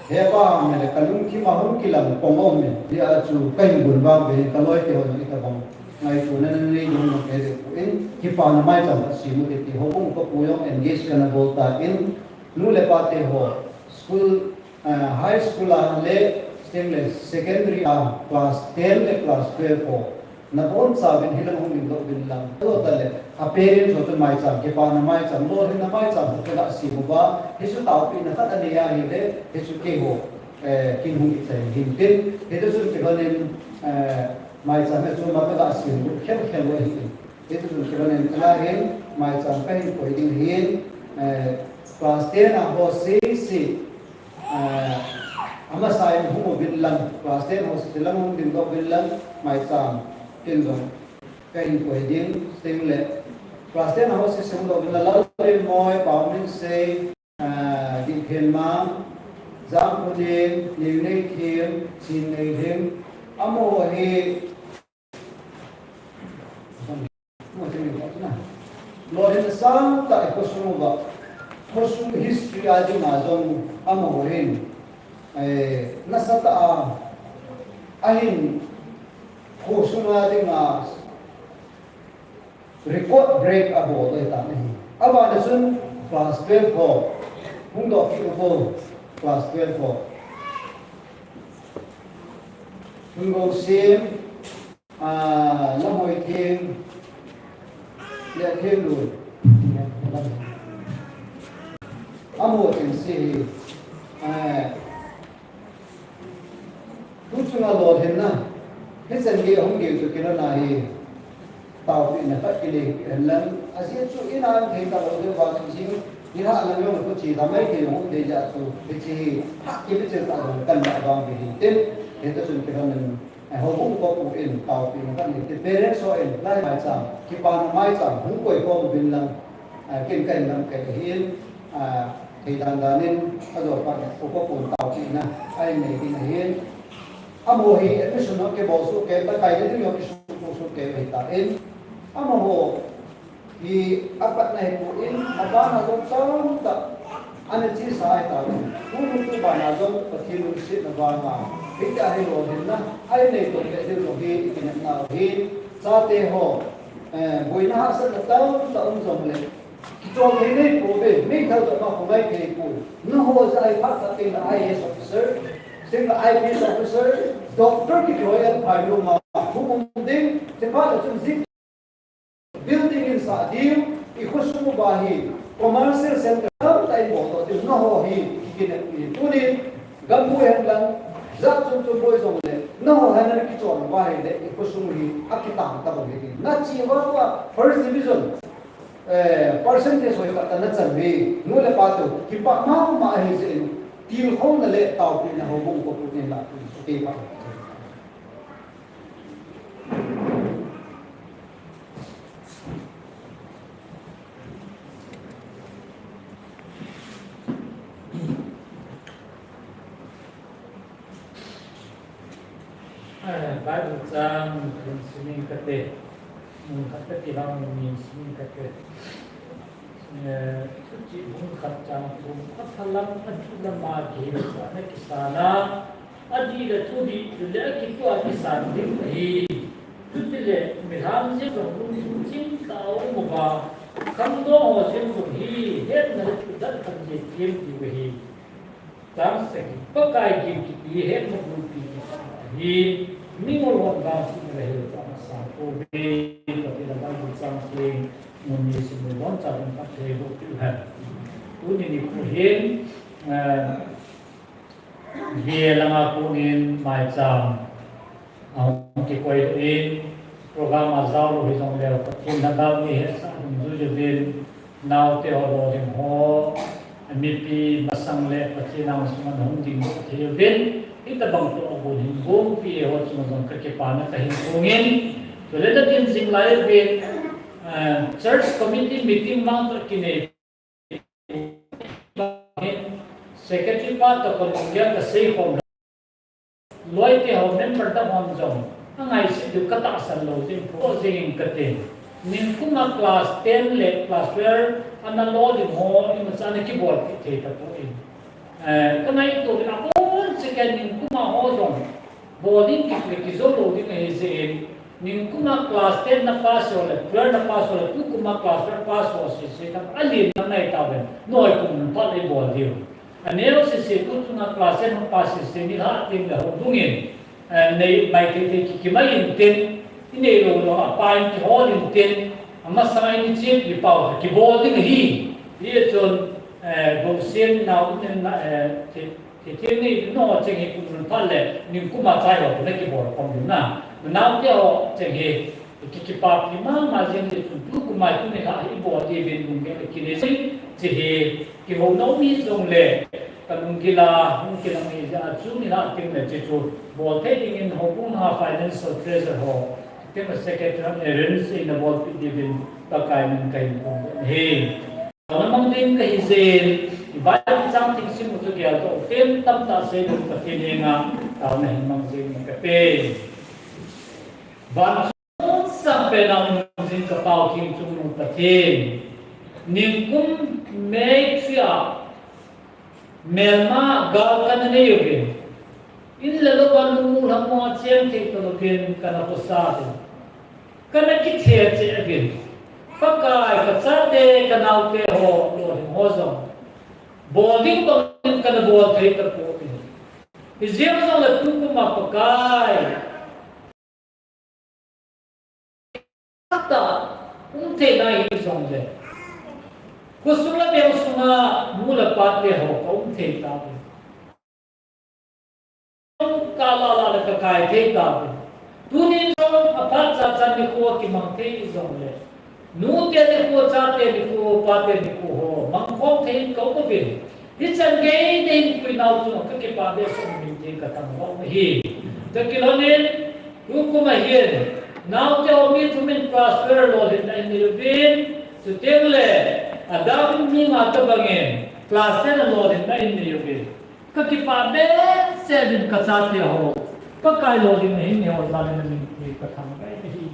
Hepa, mele ka lungthim a hung kilang pong um in, hijeh a chu ka hin gon vang ve, ka loi te ho jong itobang ngaitona nanei ding nom kei ding pon, kipana maicham kasem u hite ti, houbung upa pu jong engage kana bol tan, nu le pa te ho, school, eh, high school a le, chuteng le secondary a, class ten le class twelve ho, nabonchauvin hilang hung lim doh uvin lang. Alo tale, a parents ho chun maicham, kipana maicham, lolhinna maicham ho kaga sem uva, hichu taopehna khat anei ahile, hichu keiho, eh, kin hung kichai hintin, hiti chun kilhonin, eh, maicham hi chu ma kaga sem u khel khel u ahin. Hiti chun kilhonin kala hin, maicham kahin koi ding ahin, eh, class ten a ho sese, Ah, amasa in hung uvin lang, class ten ho sese lang hung lim doh uvin lang, maicham kin jong kahin koi ding, chuteng le class ten ho sese hung doh uvin lang, Lalrinmoi, Paominsei, ah, Diphenmang, Jangkhonen, Neineithem, Chinneilhing, amaho hi Lolhinna sangtah i khosung uva, khosung history a dinga jong amaho hin, eh, nasatah a, ahin khosung a dinga record break abol ahitan ahi. Abana chun class twelve ho, hung doh kit uvo, class twelve ho. Hung doh sim, Ah, Lamhoitheng, le Thenglun. Amaho chengse hi, eh, tu chunga lolhinna, hichan gei ahung gei chu kilhon ahi, taopehna khat kinei henlang, ajeh chu ina an thei talou jeh uva chu jing, ni ha lang jong chu chi ta mai thei jong um thei jeh a chu, hiche hi, ha kipe cheh tah jong kan la vang ve hintin, hiti chun kilhon in, Eh, houbung upa pu in taopehna kanei te, parents ho in, lai maicham, kipana maicham, hung koi khom uvin lang, eh, ken kahin lamkai ahin, eh, thei dan dan in, ajo pa upa pu in taopehna, ahin nei ding ahin. Amaho hi admission ho kibol soh kei, takai le ding ho kisuhto soh kei ahitan. Amaho Hi apatna hipon, abana jong tamtah ana chesa ahitan. Tuni tubana jong Pathen lungsetna vanga, hitia hi lolhinna, ahin nei tong le ding jong hi, i kinepna u hi, chate ho, eh, boina hahsatna tamtah um jongle, kichol thei nei pouve, meithal toh ma khongai thei poi. Nangho jeh a hi phat khat teng le I A S officer, teng le I P S officer, doctor kiti ho hi aphai lou ma, thu um ding, teng phat le chun jing Building in sah diu, i khosung uva hi, commercial center tamtah in bol doh diu, nangho hi, i kinep u hi. Tunin, gambu hen lang, jat chom chom boi jongle, nangho hin na kichol uva ahile, i khosung hi, akitang tabang hi. Na che uva uva, first division, eh, percentage ho hi khat tah na chan uve, nu le pa te, kipah mama ahi jeh in, tilkhouna le taopehna houbung upa pu in la, chu kei pa. Eh, Bible chang mun sim ing kate, mun khat kati vang mun sim ing kate. Eh, Thuchih bung khat chang thum, aphalam, adih lama kihilchahna kisan a, adih le thudih le akitoh a kisan ding ahi. Chutile, milham jeng jong lungthim chingtah a um uva, khangdong ho jeng jong hi, hetna le thudih khan jeng thim diu ahi. Chang sagi, Pakai gim kiti hetna gulpi kiti ahi, mingol hon vangsetna le hilchahna asang pouve, kati le Bible chang sagi, mun ni sim le lom cha ding khat thei bou kit hen. Tuni nikho hin, eh, Ve langa konin maicham ahung kikoi in, program a jaolou hijongleu, Pathen lhagao in hetsah dungjuiya uvin, naote ho lolhing ho, Mipi masang le Pathen ang sunga nahung ding thei uvin, hitabang toh agon hin boupi ho chunga jong kakipana kahin phong in, chule nadin jing lai uvin, eh, church committee meeting vang toh kinei, secretary pa toh kalunggel kasei khom Loite ho member ta hon jong, angaiset diu katahsan lou jing, pho jing kate. Ningkuma class ten le class twelve ana lo ding ho, imacha ana kibolpeh thei tapoi. Eh, kangaito le abon cheh ningkuma ho jong, bol ding kit le kijou lou ding ahi jeh in. Ningkuma class ten na pass ho le, twelve na pass ho le, tukuma class twelve pass ho sese ta, alen na nai tauvin, noi kum phat le bol diu. Aneo sese tu chunga class ten ho pass sese nilhah teng le houbung in, eh, nei mai thei thei ki, kimai intin, inei lou lou a pa in kihol intin, amasang in ichep le pao kibol ding ahi. Hichun, eh, Gosem nao in, eh, thi, thi, thi ni no cheng hi kum nun phat le, ningkuma chai ho na kibol khom ding na. Naote ho cheng hi, Ki, kipapi mama jing le chun tukuma tuni lha hi bol diuvin lunggel kinei jing, chule hi kihou nom hi jong le, kalunggil a hung kilang hi jeh a chu nilhah teng le chule chu bol thei dingin houbung a financial treasurer ho, chuteng le secretary arrange in abolpeh diuvin Pakai min kahin phong ahi. Ana mang ding kahi jeh in, i Bible chang theng sim u chu geldoh pen tamtah sei ding Pathen henga taona hin mang jing in kate. Van Sang pen a um jing ka Pau Thengchungnung Pathen. Ningkum May three a melma gal kana nei uvin. In le lou a lungmong lhamong a cheng thei talouvin kana khosa uvin. Kana kithe cheh uvin. Pakai, ka chate ka naote ho lolhing ho jong bol ding bangin kana bol thei tapoi. Hijeng jongle tukum a Pakai, Tah, um thei nai hijongle, khosung le beng sunga nu le pate ho ka um thei tauve. Ka la la le ka kai thei tauve. Tunin jong aphat cha chan nikho kimang thei jongle, nute nikho, chate nikho, pate nikho ho mang khom thei in ka um uvin. Hichan gei nei in puinau chunga ka kipah behseh uvin tin ka thangvah u ahi. Chukit lhonin, tukum a hin, naote ho mi thum in class twelve lolhinna in nei uvin, chuteng le, adang mi nga tobangin, class ten a lolhinna in nei uvin. Ka kipah behseh uvin ka chate ho, Pakai lolhinna hin nei ho jal in na min theng ka thangvah u ahi.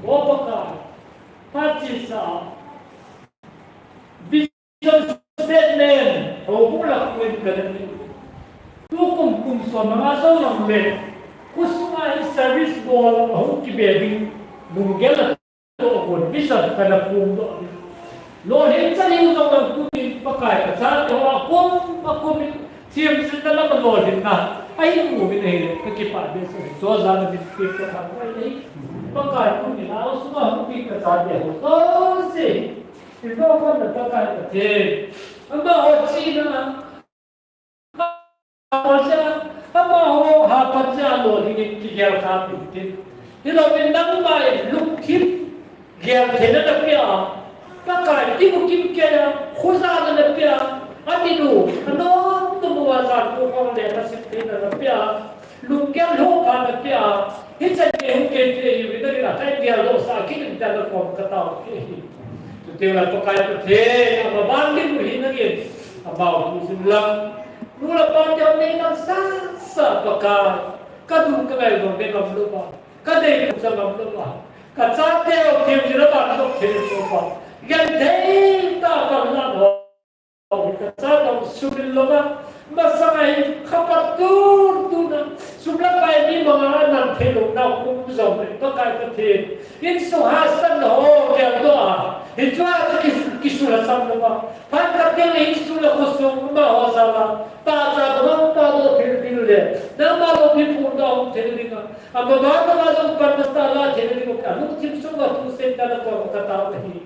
O Pakai, phat chesa, Vision statement, houbung lah a pui in ka ding. Tukum kum som nga jou lang le, khosunga hi service bol a hung kibe ding, lunggel a toh gon vision kana phongdoh ding. Lolhin chan hiu jong lang tunin Pakai ka chate ho akum, akum in, Thiamchetna lam a lolhinna ahin mu uvin ahile, ka kipah behseh e. Chujeh a na min theng ka thangvah u ahi. Pakai, tuni a sunga hung pi ka chate ho jouse, i lolhinna Pakai Pathen, amaho chihna, amaho hapan jeh a lolhing in kigel kha uvin tin. Hilouvin nangma in lungthim gel theina na peh a, Pakai, kimu kimkei a, khojahna na peh a, aminu, anom nom uva jat kou khom le na sim theina na peh a, lunggel lhopha na peh a, hichan gei hung kei thei ahiuvin, nangin akai geldoh sah kit in tin na kom ka tao kit ahi. Chuteng le Pakai Pathen, ama vang ding u hi nangin, amau pu jin lang, nu le pa te nei lang sasa Pakai, ka du ka ngai jong nei ngam lou va. Ka dei ka cha ngam lou va. Ka chate u thim jin a ban lou thim lou va. Genthei tah a ka lam ho. Ka chate u sumil lou va. Masang a hin khapat tun tun a. Sum le pai mi manga a nang thei lou nau kum jong le Pakai Pathen. Insung hahsatna ho geldoh a. Hichea chu ki, kisul a sam lou va. Phat khat teng le insung le khosung amaho jal a. Pachatna pa doh thei ding le. Nangma loupina phongdoh thei ding a. Ama vang nangma jong panna tah la thei ding a, lungthim sunga thu seina na kom ka tao ahi.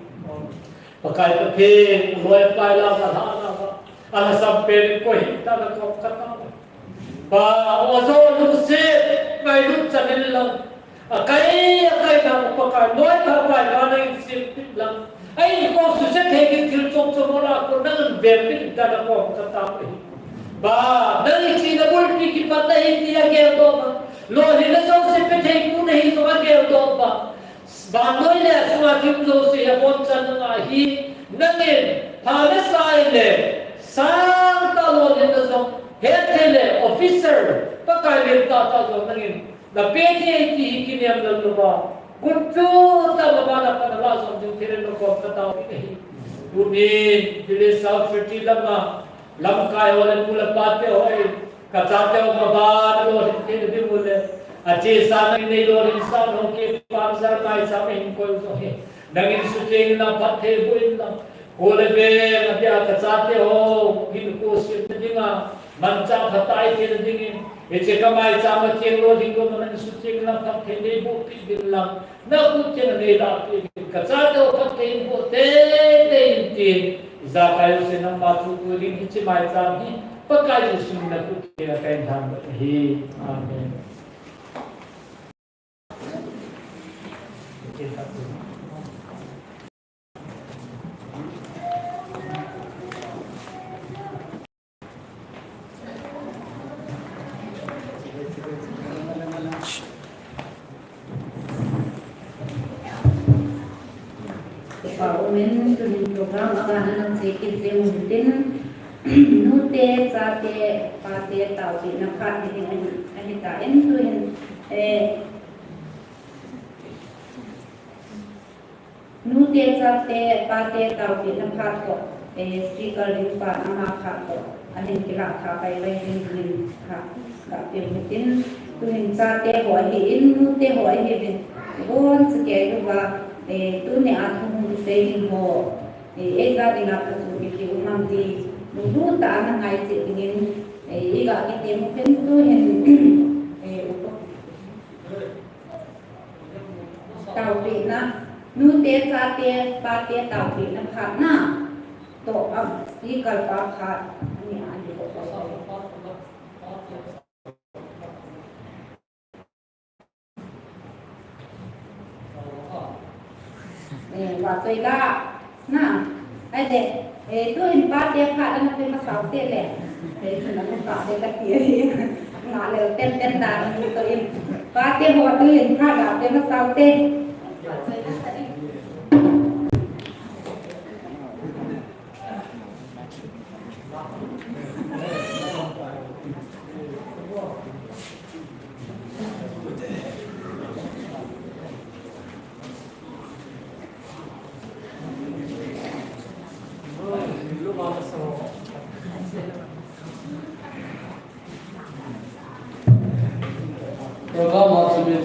Pakai Pathen, loi pai la va, lha la va, alhasam pen in koi hih in tin na kom ka tao ahi. Pa, o jo lungset, ngailut chan in lang. Akai, akai na Pakai, loi ka pai ka na in sim pit lang. Ahin koi suse thei ding thil cho chomol a kon nangin vepin ta na kom kata hi. Ba, nang hiche na bulpi kipat nahi ti ageldoh ba. Lolhinna jouse pethei pu nahi jong ageldoh ba. Vannoi le asunga thil jouse hi abonchan nanga hi, nangin pha le sa le, sangtah lolhinna jong, hetthei le officer, Pakai len tahtah jong nangin napeh thei ti hi kinem lal louva, gunchu tah mama na pan alah jom ding thei le nakom kataovin ahi. Tunin, Village South City lama, lamkai ho le pu le pa te ho in, kachate ho mabana lolhin theina ding u le, achesa nangin neilolhinsah nau kipah jal maicham ahin koi u jong hi, nangin sucheng in lang phatthei boh in lang, kho le veng adia kachate ho hinkho semna dinga manchah phatah ahi theina dingin, hiche kamaicham a cheng lolhin lou nangin sucheng in lang phatthei neiboh peh in lang, nakhut thenga neilahpeh in, kachate ho phatthei in boh teitei in tin, ijakai jouse nangma thu koi ding hiche maicham hi, Pakai Jesu min a nakhut thenga kahin lhangdoh ahi. Amen. Kipa umin, tunin program aga nana chekit jeng u hitin, nute, chate, pate taopehna phat hiding ahi, ahitan tuhin, eh, nute, chate, pate taopehna phat toh, eh, speaker ding pan ama phat toh ahin kilah tha paipai jing dingin kha, kapeh u hitin, tuhin chate ho ahin, nute ho ahiuvin, iboncha kei uva, eh, tunia thuhung kisei ding ho, eh, eija dinga phatchompi kium am ti lunglut tah a nangai cheh dingin, eh, iga kitem u hitin tuhin, eh, upa taopehna, nute, chate, pate taopehna phat na toh, am, speaker pa phat ni a ni ko. Eh, vachoi la. Na, ahile, eh, tuhin pate phat ana pe masa u te le. Eh, chuna ko pate kati ahi. Nga le ten ten dan ni toh in. Pate ho tuhin phat la pe masa u te. Program a chomcha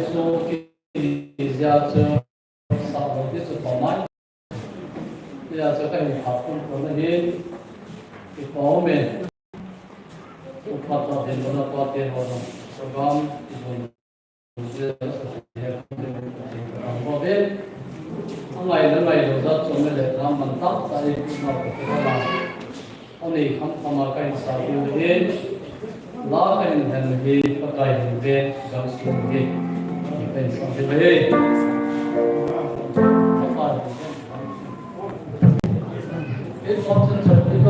kijia chu sah lou ti chu pamai. Tia chu kahin khah pon pon ahin, kipa umin. Upa toh dinmun a pate ho jong program kijon Angai le ngai lou jat chu um le, lam man tah tah in nau ka kila. Anei kham kham a kahin sa diu ahi. La kahin lhen hi Pakai hin ve, gam sung hi. Kahin sa diu ahi. Pakai hin ve.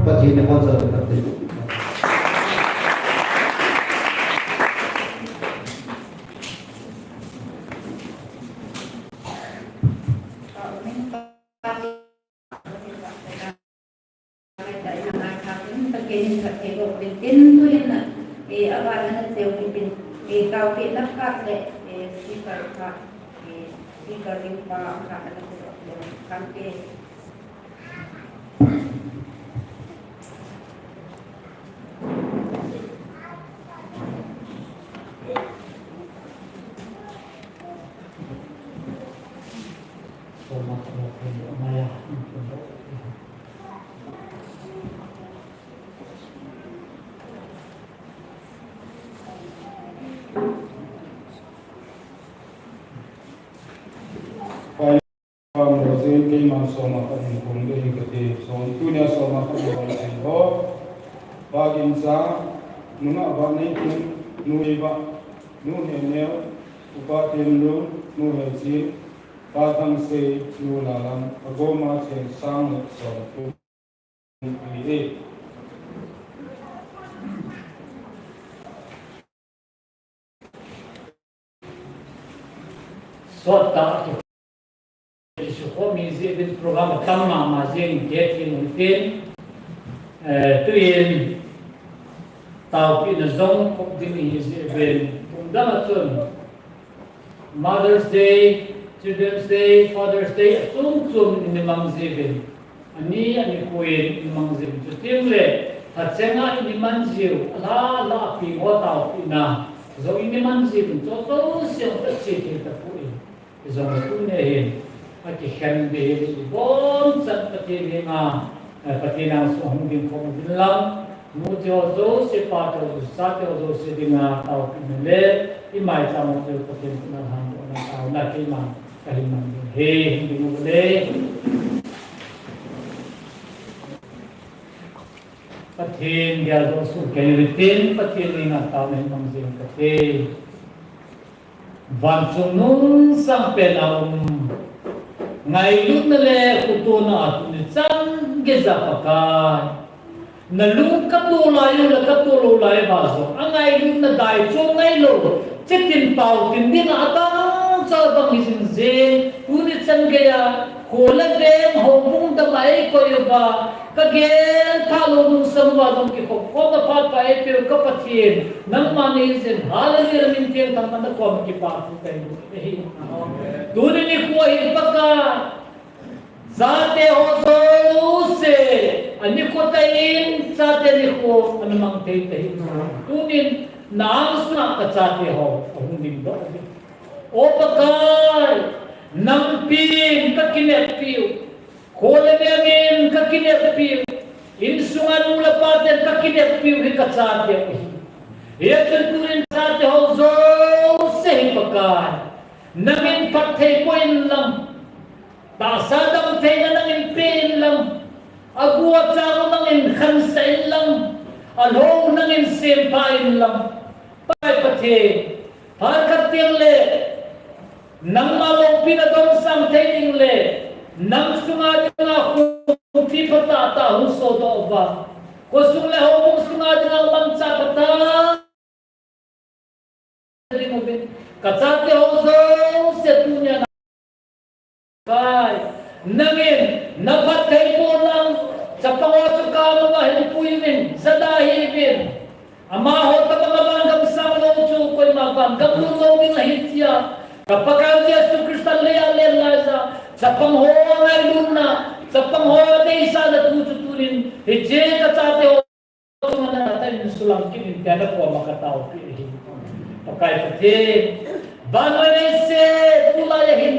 Pathen in abonchauvin phatthei. Pam Rosin, keiman soma khat in kong ding kati, som, tunia soma khat in kong ding ho. Pa Gincha, nunga ba nei kin, nu Iba, nu Heneo, upa Tenlu, nu Hechin, pa Thangsei, nu Lalam, agoma cheng sang le som thum. Sot tah a ki, kisukhomi jeh uvin program atam mama jeng in kei thim u hitin. Eh, tuin taopina jong kop ding ihi jeh uvin, kum dang a chun Mother's Day, Children's Day, Father's Day, achom chom in imang jiuvin. Ani, ani koin imang jiuvin. Chuteng le, thachenga in iman jiu, alha, alha a peng ho taopina jong in iman jiuvin. Chu jouse jong kache thei tapoi. Ijong le tuni hin, akikhen ding hi, ibon chan Pathen henga, eh, Pathen angsunga hung ding khom uvin lang, nu te ho jouse, pa te ho jouse, cha te ho jouse dinga taopina le, imaicham ho jouse Pathen khut a lhan dohna taona keiman kahin mang ding ahi, hung ding uvin le. Pathen geldoh soh kei uhitin, Pathen henga taona hin mang jing kate. Vanchung nungsang pen a um, ngailutna le khutouna a tuni chan geija Pakai, nalung katoh lai u le katoh lou lai uva jong, angailutna daichom ngailou, chitin pao tin dinga adang cha bang hi jing jeng, tuni chan geija, kho le veng, houbung dam a eikoi uva, kagel phalou nungsang uva jong kikhop khomna phat pha eipeu ka Pathen, nangma nei jin, Hallelujah, namin thengtah a nakoma kipathu kahin bol ahi. Tuni nikho hin Pakai, chate ho jouse, anikho tah in, chate nikho ana mang thei tahi. Tunin, na angsunga kachate ho ahung dingdoh uve. O Pakai, nampin kakineppiu, kho le vengin kakineppiu, insunga nu le paten kakineppiu hi kachate u ahi. Hichun tunin chate ho jouse hi Pakai, nangin phatthei boh inlang, tahsa damtheina nangin pe inlang, agu achang u nangin khansah inlang, alhou nangin sempha inlang, Pakai Pathen, phat khat teng le, nangma loupina donsang thei ding le, nang sunga dinga khoppi phatah tah hung sodoh uva, khosung le houbung sunga dinga manchah phatah ding uvin, kachate ho jouse tunia na Pakai, nangin naphatthei boh inlang, chapang ho chu kama uva hin puiuvin, jada hih uvin. Amaho tabang a vangam sang lou chu koima vangam lut lou ding ahi tia, ka Pakai Jesu Christa leiya alen laija, chapang ho ngailutna, chapang ho deisahna thu chu tunin, hiche kachate ho chunga nangin sulang kit in tia nakoma kataopi ahi. Pakai Pathen, vannoi leiset tulai a hin,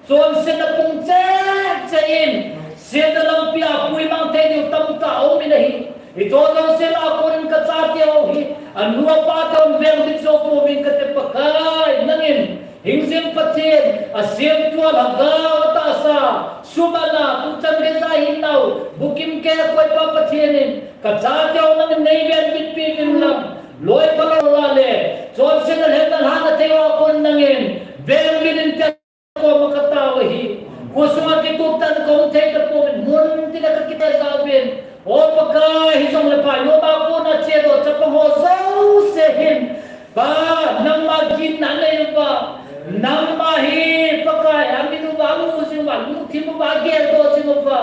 chonsetna pung cheh cheh in, setna lampi a puimang thei diu tamtah aum in ahi. Hiche jouse lah a konin kachate ho hi, anu apa te hon vengbit jou pouvin kate Pakai, nangin, hingjing Pathen, asemtua lhagao tahsa, suhmang a, tuchan geija hinau, bukim keiya koipa Pathen in, kachate ho nangin neivengbit piuvin lang, loi phalou lah le, chonsetna lhenna lhahna thei ho a kon nangin, vengbit in tia koma katao ahi. Khosunga kitup tah in kaum thei tapouvin, mun tina kakitah jauvin, O Pakai, Pakai, hijongle Pa, noma kona chedoh chapang ho jouse hin, Pa, nangma ginna anei uva, nangma hi Pakai, amin uva, amu jing uva, lungthim uva, ageldoh jing uva,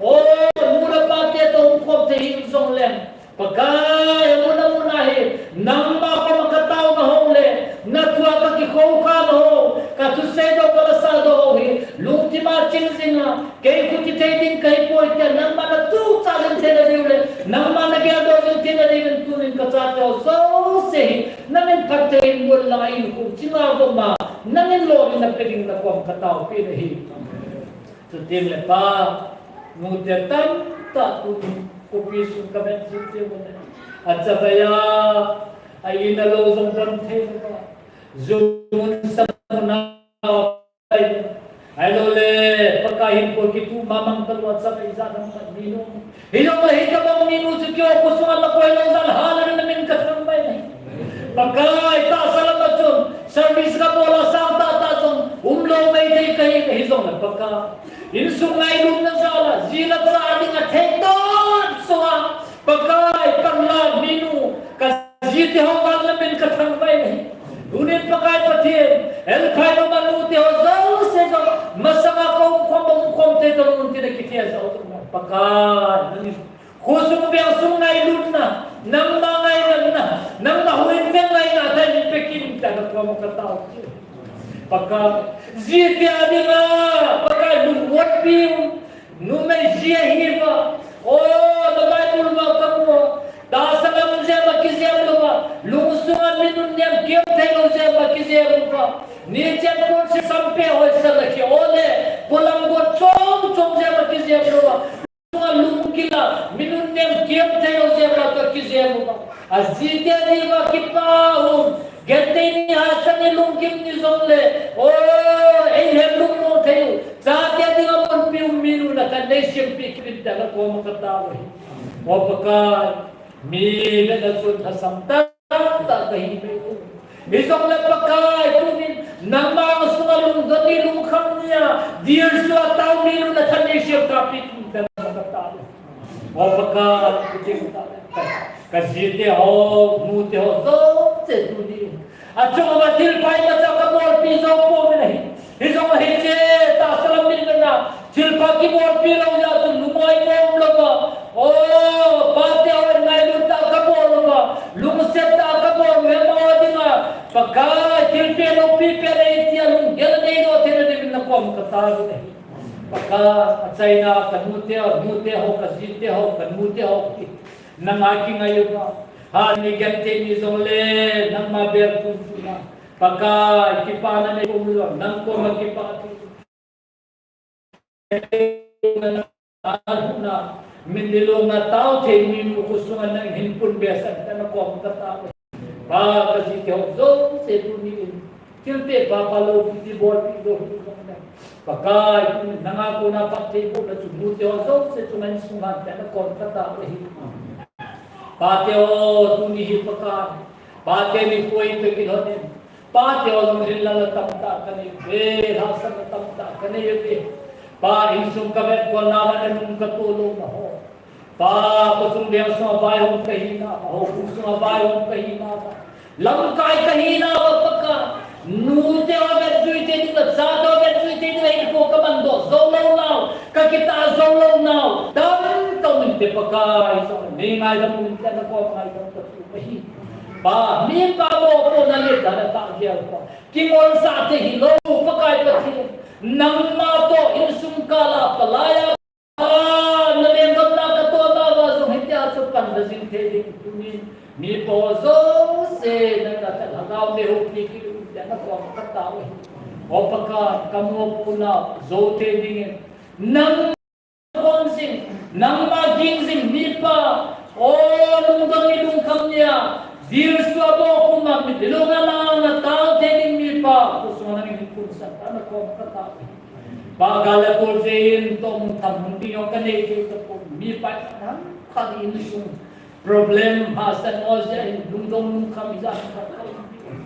o, nu le pa te toh umkhom thei hih jongleng, Pakai, amun amun a hi, nangma koma kataona ho le, nathua kakikhoukhana ho, kathusei doh, kalasah doh ho hi, lungthima ching jinga, kei khu kithei ding kahipoi tia, nangma natuchah jing theina diu le, nangma nageldoh jing theina diuvin tunin kachate ho jouse hi, nangin phatthei in mun langa in khu chinga goma, nangin lolhinna pe ding nakoma kataopeh nahi. Chutengle Pa, nute tamtah tun khopi sung kavet jing teu le, achavai a, a in a lou jong don thei lou a, jumun samun a, ahiloule Pakai hinkho kituh mamang talou a, achavai jat dang khat mi nom. Hijongle hitobang minu chu keiho khosunga nakoi lou jal, hallelujah, namin kathangvah in ahi. Pakai, tahsa lama chun service kabol a, sang tahtah jong umlou maithei kahi, hijongle Pakai, insung ngailutna jal a, ji le cha dinga thei tonsot a, Pakai, panla minu, kajite ho vang namin kathangvah in ahi. Tunin Pakai Pathen, elphai lama nute ho jouse jong, masanga kaumkhom, umkhom thei talou in tina kithejou tah a, Pakai, nangin khosung vengsung ngailutna, nangma ngainatna, nangma huhhing veng ngaina tah in pe kit in tia nakoma kataopeh. Pakai, jite a dinga, Pakai, lungmon piu, numei ji ahiuva, o, na Bible uva kamu a, tahsa lam jema kijem louva, lungsunga mi nunnem kem thei lou jema kijem uva, nichen ponsil sampeh hoisel a ki-o le, polam got chom chom jema kijem louva, Lungkila, mi nunnem kem thei lou jeh a kakijem uva. Ajite diuva kipah um. Genthei ni, hahsat ni, lungkim ni jongle, o, eilhem lungmong thei u, chate dinga munpi um minu nakan neisempeh kit in tia nakoma katao ahi. O Pakai, mi vetna chun lhasam tah tah kahi mai u. Hijongle Pakai, tunin nangma angsunga lungdon ni, lungkham ni a, dilsua tao minu nathan neisempeh kit in tia nakoma katao. O Pakai, kajite ho, nute ho jouse tunin achunguva thilpha imacha kabolpi jou pouvin ahi. Hijongle hiche tahsa lam min vetna thilpha kibolpi lou jeh a chu lung-oi mong louva, o, pate hon ngailut tah a kabol uva, lungset tah a kabol u, amaho dinga Pakai, thilpeh loupi peh nei tia lunggel aneidoh theina diuvin nakoma katao ahi. Pakai, achaina kanute ho, nute ho, kajite ho, kanute ho hi nanga kingai uva, hat ni genthei ni jongle nangma bel tuntuna, Pakai, kipana nei um lou, nang koma kipah thu na, min le lung a tao thei minu khosunga nangin hin pun behseh in tia nakoma katao. Pa, kajite ho jouse tunin thilpeh pha pha loupi, bolpi lou, Pakai, tunin nanga kona phatthei bohna chu nute ho jouse chunga hin sung hen tia nakoma katao ahi. Pate ho, tuni hi Pakai, pate nikho ipi kilhonin, pate ho jong lhinlelna tamtah kanei uve, lhahsamna tamtah kanei uve. Pa, insung kavetkolna uva nanung katoh louna ho, Pa, khosung veng sunga vaihom kahinauva, houbung sunga vaihom kahinauva, lamkai kahinauva Pakai, nute ho vetjui thei dinga, chate ho vetjui thei dinga hinkho kamandoh jou lou nau, kakitah jou lou nau tamtah um inte Pakai, hijongle nei ngaidam um in tia nakoma ngaidam kati ahi. Pa, mipa mopohna le dan a tahgel pa, kingolsah thei hilou Pakai Pathen, nangma toh insung kal a palai a, a, nalenggam na katoh nauva jong hitia chu panla jing thei ding tunin mipa ho jouse nangin Lhagao mei houpi kit un tia nakoma katao ahi. O Pakai, kamopohna jou thei dingin nang kon jing, nangma ging jing mipa, o, lungdon ni, lungkham ni a, dilsua bohkhum a, mit le lung a nang a tao thei ding mipa khosunga nangin hin punsah tan nakoma katao ahi. Pa, gal le tol jeh in tohmun thammun ding jong kanei thei tapon, mipa khat khat insung problem hahsat mo jeh in lungdong lungkham ijat khat khat um.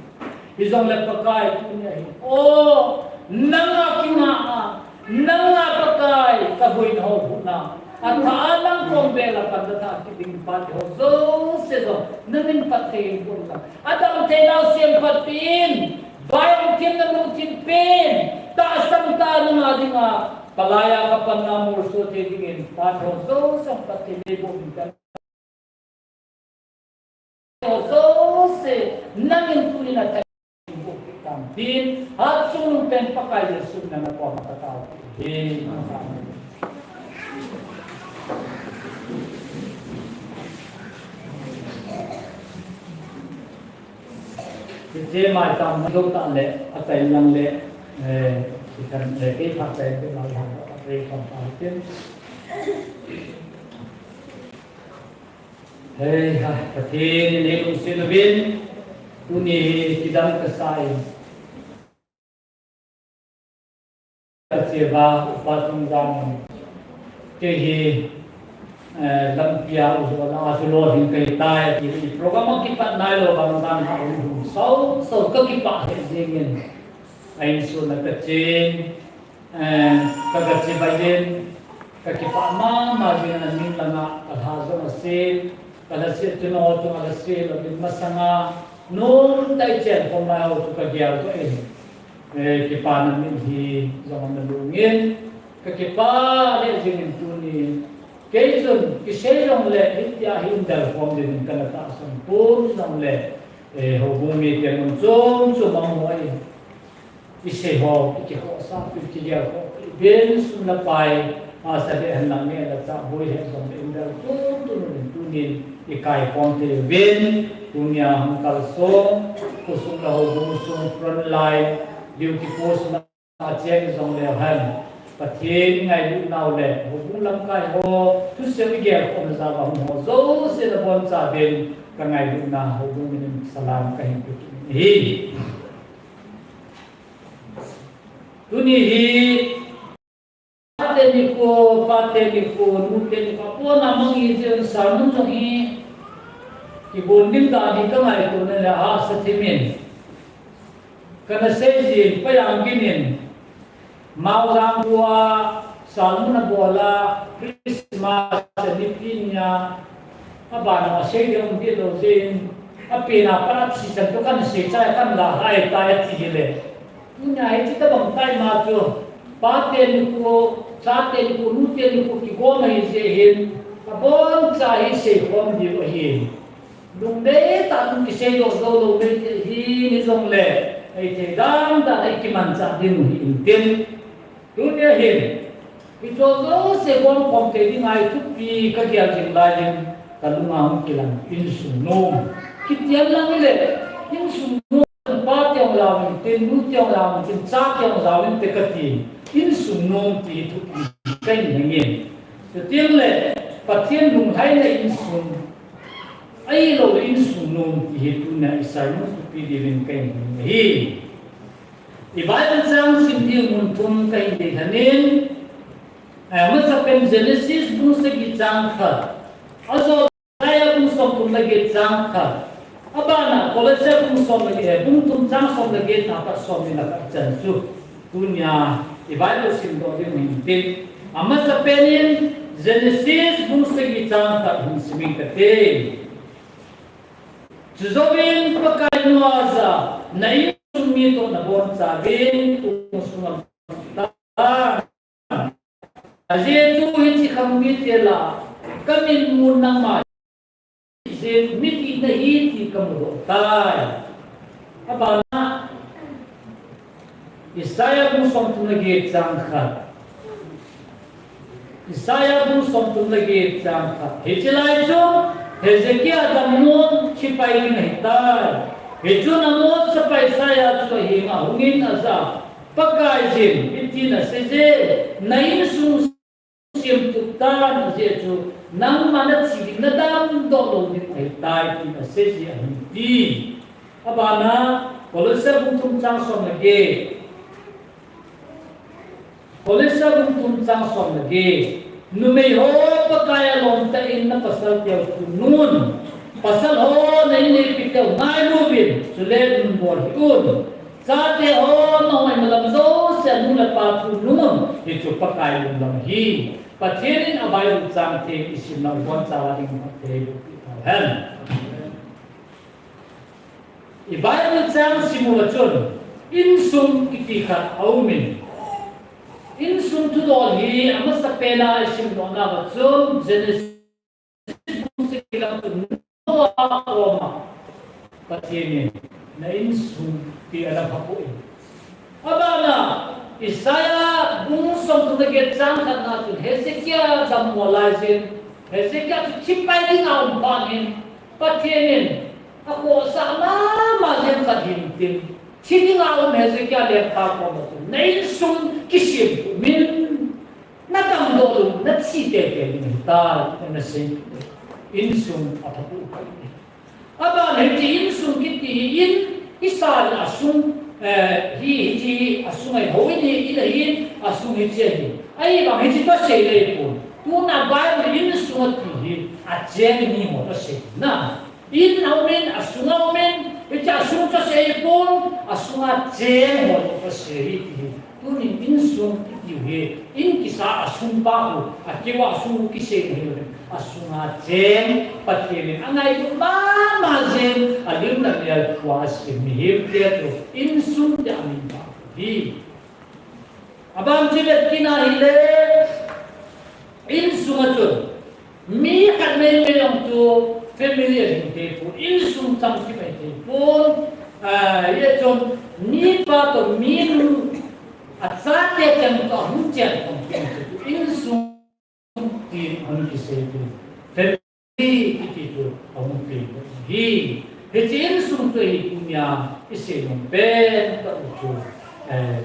Hijongle Pakai, tunia hi, o, nanga kinga a, nanga Pakai, kaboina ho huhna, Atha a lang kong bel a pan da tha kit ding pa te ho jouse jong, nangin phatthei in pun la. Adang thei nau semphat pi in, vai hung thim na lungthim pi in, tahsan tah nanga dinga, palai a ka pan na molso thei dingin, pa te ho jouse jong phatthei nei boh in kan. Jouse, nangin tunin athei in boh kit tan tin, hatchungnung pen Pakai Jesu min a nakoma katao kit e. Hiche maicham na jou tah le, achai lang le, eh, kikhen le, kei phat chai te lau ha, achai khom ta tin. Hei ha, Pathen in eilungset uvin, tuni hi kidang kasa in. Ka che uva, Upa Chungjang in, kei hi, eh, lampi a u jo la, a chu lolhing kahi tai, ti hi program a kipat nailou vang dan ha, um, um, sau, sau ka kipah lheh jeng in, a insung a ka chen, Eh, ka, ka chibai in, ka kipah mama jin, a ning langa ka lha jong ase, ka lhaset chun aw chunga lhaset louvin masanga, nomtah in chen khom lai ho chu ka gel doh in, eh, kipana mitlhi jong ana lhung in, ka kipah lheh jeng in tuni, kei chun kisei jongle, hitia hi indel khom ding in kana tahsan pon jongle, eh, houbung mite mun chom chom a um ho in, isei ho, ikikhohsah pi, ikigel khoh pi uvin, sum le pai, masa le han lang neh le chah, boi le jong le indel tuntun uvin, tunin ikai khom thei uvin, tunia hung kalsong, khosung le houbung sung front line, duty post na cheng jong le hen, Pathen ingailutnau le, houbung lamkai ho, thusei igel khom jal a hung ho jouse nabonchauvin, ka ngailutna houbung minin salam kahin pe kit in ahi. Tuni hi, pate nikho, pate nikho, nute nikho, apona mang hi jeh in sermon jong hi, kibon dim dan hi ka ngaito na le ahahsa thim in. Kana sei jin, Pu Jangin in, Maojang khua, sermon abol a, Christmas nipi nia, abana asei ding um deh lou jeh in, apen a pat a thi chan toh kana sei chai a kana la hai tai ati hile. Tunia hiche tobang tai ma chu, pate nikho, chate nikho, nute nikho kigom ahi jeh hin, aboncha hi seikhom diu ahi. Lungdei tah in kisei doh jou lou mei te hi ni jongle, eithei dan dan a ikimanchah ding u hi intin. Tunia hin, hiche jouse gom khom thei dinga hi thupi ka gel jing lai in, ka lunga hung kilang insung nom. Kitial lang hile, insung nom, pa te hung lau intin, nu te hung lau intin, cha te hung lau inte kati, insung nom ti hi thupi kahin hengin. Chuteng le, Pathen lunglhaina insung, ahilou le insung nom ti hi tunia i sermon thupi diuvin kahin heng ahi. I Bible chang sim ding mun thum kahin dei lhonin, eh, amasapen Genesis bung sagi chang khat, ajou Isaiah bung somthum le get chang khat, abana Colossians bung som le get, bung thum chang som le get na pat som ni na khat chan chu. Tunia i Bible simdoh ding u hin tin. Amasapen in Genesis bung sagi chang khat hin sim inge kati. Chujouvin Pakai Noah jah'a, na insung mi toh nabonchauvin, tung sunga tan. Ajeh chu hiche khang mite lah a, kamin mun nangma jeh in midih nahi ti kamudoh tai. Abana, Isaiah bung somthum le get chang khat. Isaiah bung somthum le get chang khat. Hiche lai chu Hezekiah damnom sepai ding ahitai. Hichun Amoz chapa Isaiah chu ahenga hungin ajah a, Pakaiyin hitin aseiye, na insung semtup tan, ajeh chu nangma nathi ding nadamdoh lou ding ahitai, tin aseiye ahi ti. Abana, Colossians bung thum chang som le get. Colossians bung thum chang som le get. Numei ho, Pakai a lomtah in napasal teu thunun. Pasal ho, na inneipi teu ngailu uvin, chule nunbol hih un. Chate ho, nahung imalam jousea nu le pa thunun, hichu Pakai lunglam ahi. Pathen in a Bible chang theng i simna u boncha a ding Pathen in phatthei boh peh tauhen. I Bible chang sim uva chun, insung kiti khat aumin. Insung thudol hi amasapen a i simdoh nauva chun, Genesis bung sagi lam chun Noah koma Pathen in, na insung ti ana phapoi. Abana, Isaiah bung somthum le get chang khatna chun Hezekiah dammo laijin, Hezekiah chu thipai dinga um phat in, Pathen in akhohsah mama jeng khat hintin, thi dinga um Hezekiah lengpa koma chun, na insung kisem pum in, na damdoh lou, na thi teitei ding ahitai, ana sei. Insung aphapu pai. Aban hiche insung kiti hi in, isa le asung, eh, hi, hiche asung ahi, houin hi, in ahin, asung hiche ahi. Ahivang hiche toh seilou ahipon. Tuna Bible insung ati hi, acheng mi ho toh seina. In aumin, asung aumin, hiche asung toh seipon, asunga cheng ho toh sei hi ti hi. Tunin insung kitiu hi, in kisa asung pa u, akeu a asung u kisei ahiuve. Asunga cheng, Pathen in angailut mama jeng, alim le mel pua asem mihem te chu insung tia amin pa u hi. Aban chu vet kit na hile, insunga chun, mi khat meimei jong chu family ahung thei pon, insung chamkim ahung thei pon, ah, hijeh chun mipa toh minu, achate cheng toh ahung chen khom kit chu insung ti ahung kisei chu, family kiti chu ahung peng hi. Hiche insung chu hi tunia i sei nom pen tah u chu, eh,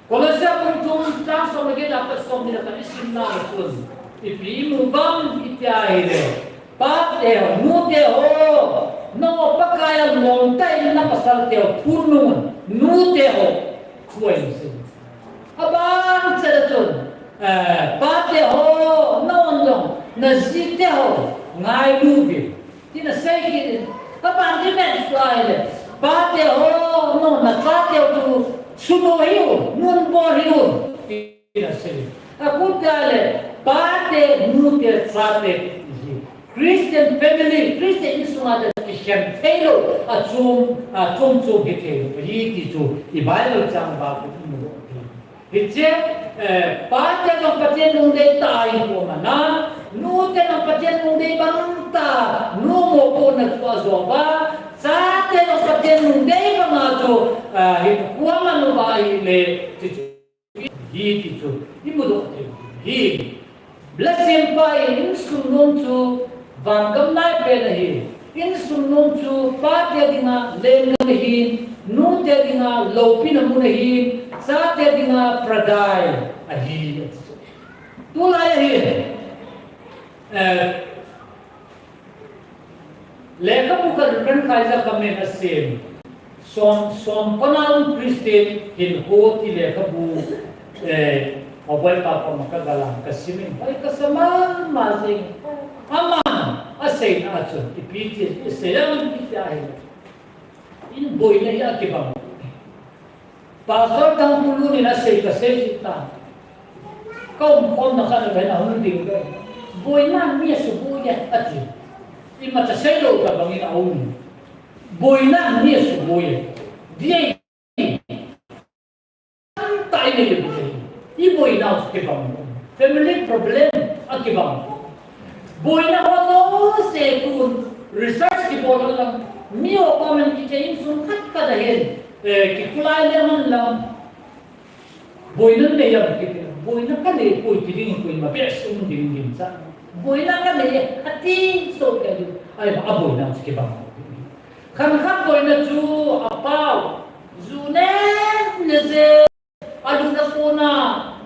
Colossia bung thum chang som le get a pat som ni le khat i simna le chun, ipi i mu uvem iti ahile, pate ho, nute ho, nangho Pakai a lolhin na pasal te ho thunun, nute ho, thu ahin sei. Aban chet a chun, eh, pate ho, nangho jong, na jite ho, ngailu uvin. Tin asei kit in, aban chu vet suh ahile, pate ho, nangho na chate ho chu, sunu hih un, nunbol hih un, tin asei. Akut ahile, pate, nute, chate, ti hi. Christian family, Christian insunga kikhen thei lou, achom, achom chom hithei lou, ahi ti chu, i Bible chang a kon i mu lou. Hiche, eh, pate jong Pathen lungdei tah a ahin um a, nute jong Pathen lungdei bang tah a, nu mopohna chu ajo uva, chate jong Pathen lungdei banga chu, eh, ahin um uva ahile, ti chu, hi ti chu, i mudoh thei u hi. Blessing pa in insung nom chu vangam naipen ahi. Insung nom chu pate dinga lenggam ahin, nute dinga loupina mun ahin, chate dinga paradise ahi. Tulai ahin, eh, lekhabu khat Reverend Khaija Khamen asem. Som, som pana um Christian hinkho ti lekhabu, eh, Abuai pa koma ka galang ka simin, hoi kasa mama jeng. Aman aseina a chun, ipi ti, isei am iti ahile, in boina hi akibang. Pastor Thangpulun in asei kasei jing tan. Ka umkhomna khat a hin ahung ding le, boina mi asuboi e, ati. Imacha seilou tobang in aum. Boina mi asuboi e. Dia i tamtah in i boina u chu kibang. Family problem akibang. Boina ho jouse tun research kibol a lang, mi ho comment kiti, insung khat khat a hin, eh, kikulai le man lang. Boina nei am kiti, boina kanei poi ti ding, koima behseh um ding ding cha. Boina kanei, ati soh kei ding. Ahivang a boina chu kibang. Khat khat boina chu apao, ju ne ne je, alut akon a,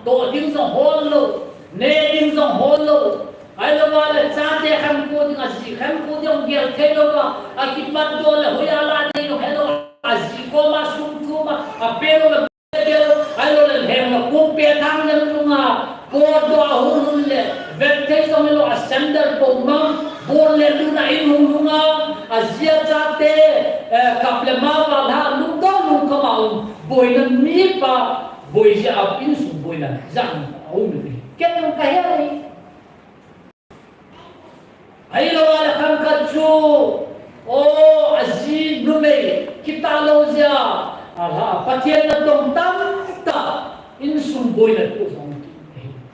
doh ding jong hol lou, ne ding jong hol lou. Ahilou le chate khantou ding, aji khantou ding gel thei lou a, akipat doh le hoiya la ding jong helou, aji koma sum thum a, ape lou le Ahilou le lhem le kum pe thang le lunga, potdoh a hung lhun le, vet thei jong hilou a sandal po mang, bol le luna in hung lunga, ajia chate, eh, kap le ma va la, lungdong lungkham a um, boina mipa, boi jeh a insung boina, jang a um le. Ken jong kahe. Ahilou le khankhat chu, o, aji numei kitah lou jeh a, ala, Pathen natong tamtah, insung boina toh jong.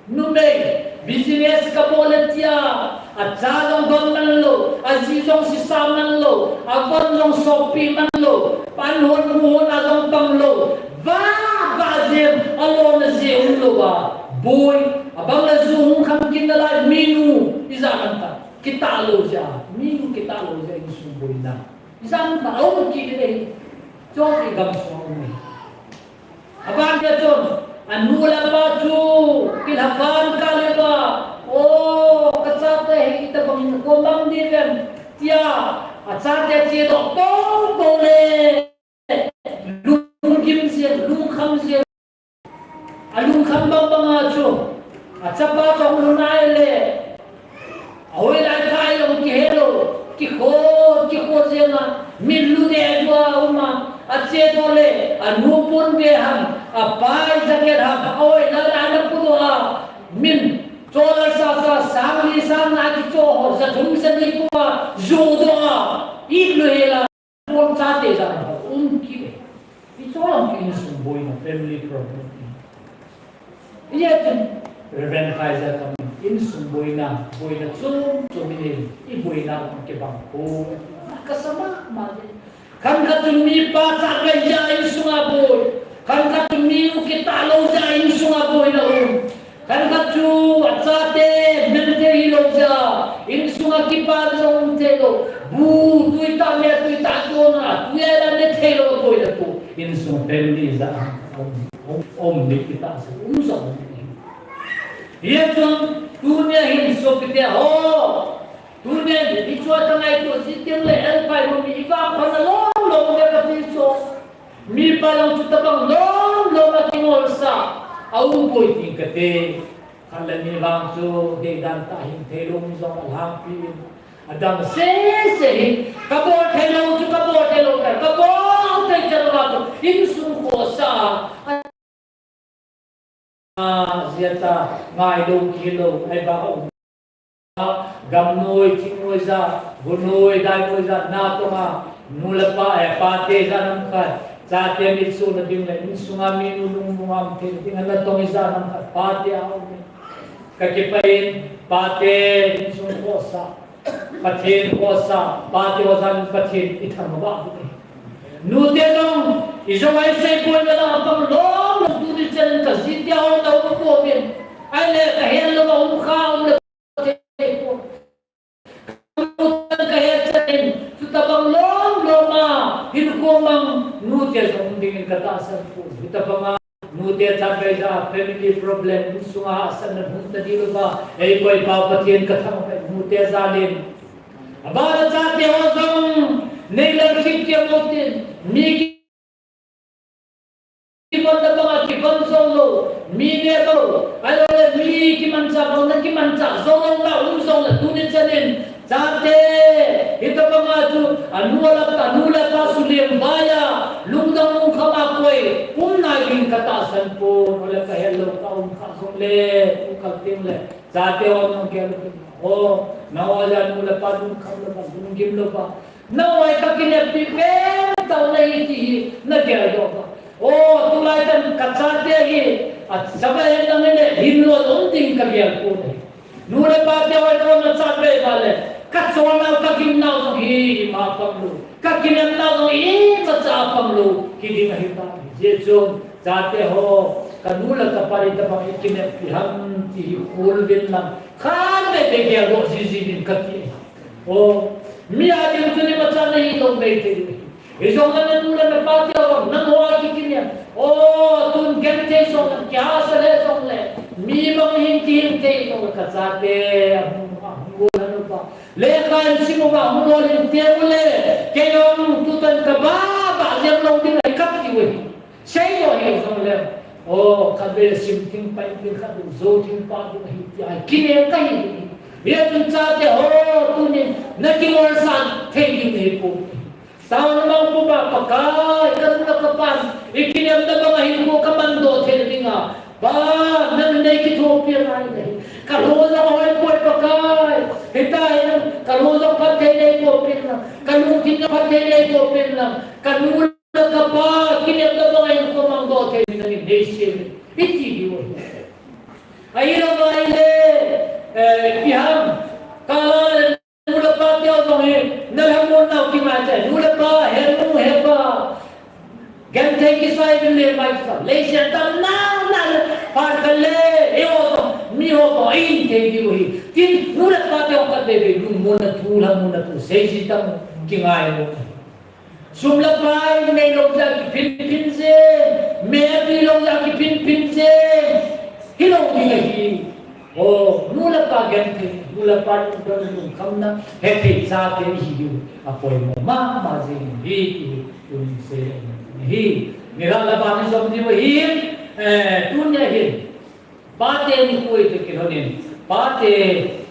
Numei, business kabol e tia, acha jong don man lou, aji jong sisa man lou, avon jong soppi man lou, pan hon mu hon a jong pang lou, vah vah jeng, alona jeng um lou a, boi, abang le ju hung kham kit nalai, minu, ijat ham khat. Kitah lou jeh a, mi kitah lou jeh a insung boina. Ijat ham khat aum kit e. Choti gamsung a um e. Aban khat chun, anu le apa chu, kilhakan kah le ba, o, kachate hi itobang in kom bang ding ham, tia, achate chedoh tou tou le. Lungkim jeng, lungkham jeng. Alungkham bang bang a chu, achapa chong lhun ahile, ahoilai kah jong kihe lou, kikho, kikho jeng a, min lu deh dua um a, achedoh le, anu pon ve ham, apa jacket ham, ahoilai ana pudoh a, min, chola sa sa, sang li sang nga kicho ho, ja thum ja li pu a, judoh a, it lu hel a. Pon chate jat a um kit e. Hiche lam chu insung boina, family problem. Hijeh chun Reverend Kaiser kami, insung boina, boina chom chom in, iboina kibang poi. Kasa mama e. Khankhat chun mipa chate jeh a insung a boi. Khankhat chun minu kitah lou jeh a insung a boina um. Khankhat chu achate, mente hilou jeh a, insung a kipa jong um thei lou. Bu, tui tah me, tui tah kona, tui a la ne thei lou, boina pu. Insung family jat a, um, um, um, mi kitah jong um jong um. Hijeh chun, tunia hin sopite ho. Tunia hin, hiche a ka ngaito jing teng le, el pai mo mi, ivah phat na lom lom le kati chu. Mipa jong chutabang lom lom a kingolsah a um poi tin kati. Khat le ni vang chu deidan tah hin thei lou jong alhangpi in. Adang sese hin kabol thei lou chu kabol thei lou, kabol thei chan uva chu insung khohsah a. A, jia cha, ngai lou, kihil lou, ahivang a um. Gamnoi, thingnoi jat, gunoi, dainoi jat, natong a, nu le pa, eh, pate jat ham khat, chate mitsohna ding le, insunga minu lungmong a um thei ding a natong jat ham khat, pate a um e. Ka kipah in, pate, insung khohsah. Pathen khohsah, pate ho jal in Pathen ithangvah u ahi. Nute jong, ijong a isei boina lang apang lom lom tuni chan in kajite ho na um pouvin. Ahile kahet lou a um kha um le thei poi. Kahet chan in, chutabang lom lom a, hinkho mang nute jong um ding in katahsan poi. Chutabang a Nute chan beija family problem, insunga hahsatna hung tadi louva, eikoi pa Pathen kathangvah e, nute jal in. Abana chate ho jong, nei lal khit kei utin, mi kivon na banga kivon jong lou, mi ne lou, ahilou le mi kimanchah banga kimanchah jong lou na um jong le tuni chan in, Chate, hitabanga chu, anu le, anu le apa sulem vaiya, lungdong lungkham a koi, um nai ding katahsan pon, ole kahet lou ka um kha jong le, u kal teng le, chate ho nang gel u tin, o, nangho jeh a nu le pa lungkham louva, lunggim louva, nangho hi kakineppi pen tau nahi ti hi, nagel doh uva. O, tulai tan kachate hi, achapa hen lang le, hin lou um ding kagel pon ahi. Nu le pa te hoi tona chat vei vale, kacholnau, kagimnau jong hi ima pang lou, kakinepnau jong imacha apang lou, kiding ahitai. Hijeh chun, chate ho, kanu le kapa itabang ikineppi ham ti hi khol uvin lang, khanvei vei geldoh jiji uvin kati. O, mi a ding chun imacha nahi lou mei thei. Hijongle nanu le napa te ho, nangho a kikinem. O, tun genthei jongle, kihahsa le jongle, mi bang hin kihil thei jongle kachate, ahung, ahung gol hanu pa. Lekha in sim uva, ahung lolhin teng ule, kei jong tutan kabah bah jeng lou ding ahi kati uve. Seidoh hijongle, o, khatvei sim thing pai ding, khatvei jou thing pa ding ahi tia kinem kahi. Hijeh chun chate ho, tunin nakingolsah thei ding nahipoi. Taona mang puma Pakai, kanu le kapan ikinemna banga hinkho kamandoh theina dinga, Pa, nang nei kithopi ngai nei. Ka lung jong hoi poi Pakai. Hitia hi nang, ka lung jong phatthei nei boh peh in lang, ka lungthim jong phatthei nei boh peh in lang, ka nu le ka pa kinepna bang a hinkho mang doh thei ding nangin nei sem in, hiti diu ahi. Ahilou ahile, eh, ipi ham, kala le nu le pa teu jong hi, na lhamon nau kingai chai, nu le pa, he nu, he pa. Genthei kisai uvin le mai kisa. Leiset a nang, nang le, phat khat le, eiho jong, miho bou in thei diu ahi. Tin, nu le pa teu khat veve, lungmonna thu, lhamonna thu, seiji tam, kingai mo. Sum le pai neilou jeh a kiphinphin jeng, meh neilou jeh a kiphinphin jeng, hilou ding ahi. O, nu le pa genthei, nu le pa lungdon lungkhamna, hethei chate ihi diu, apoimo mama jeng ahi, ti tunin sei ahi. Nilhah le ban ijom diu ahin, eh, tunia hin. Pate nikho toh kilhonin, pate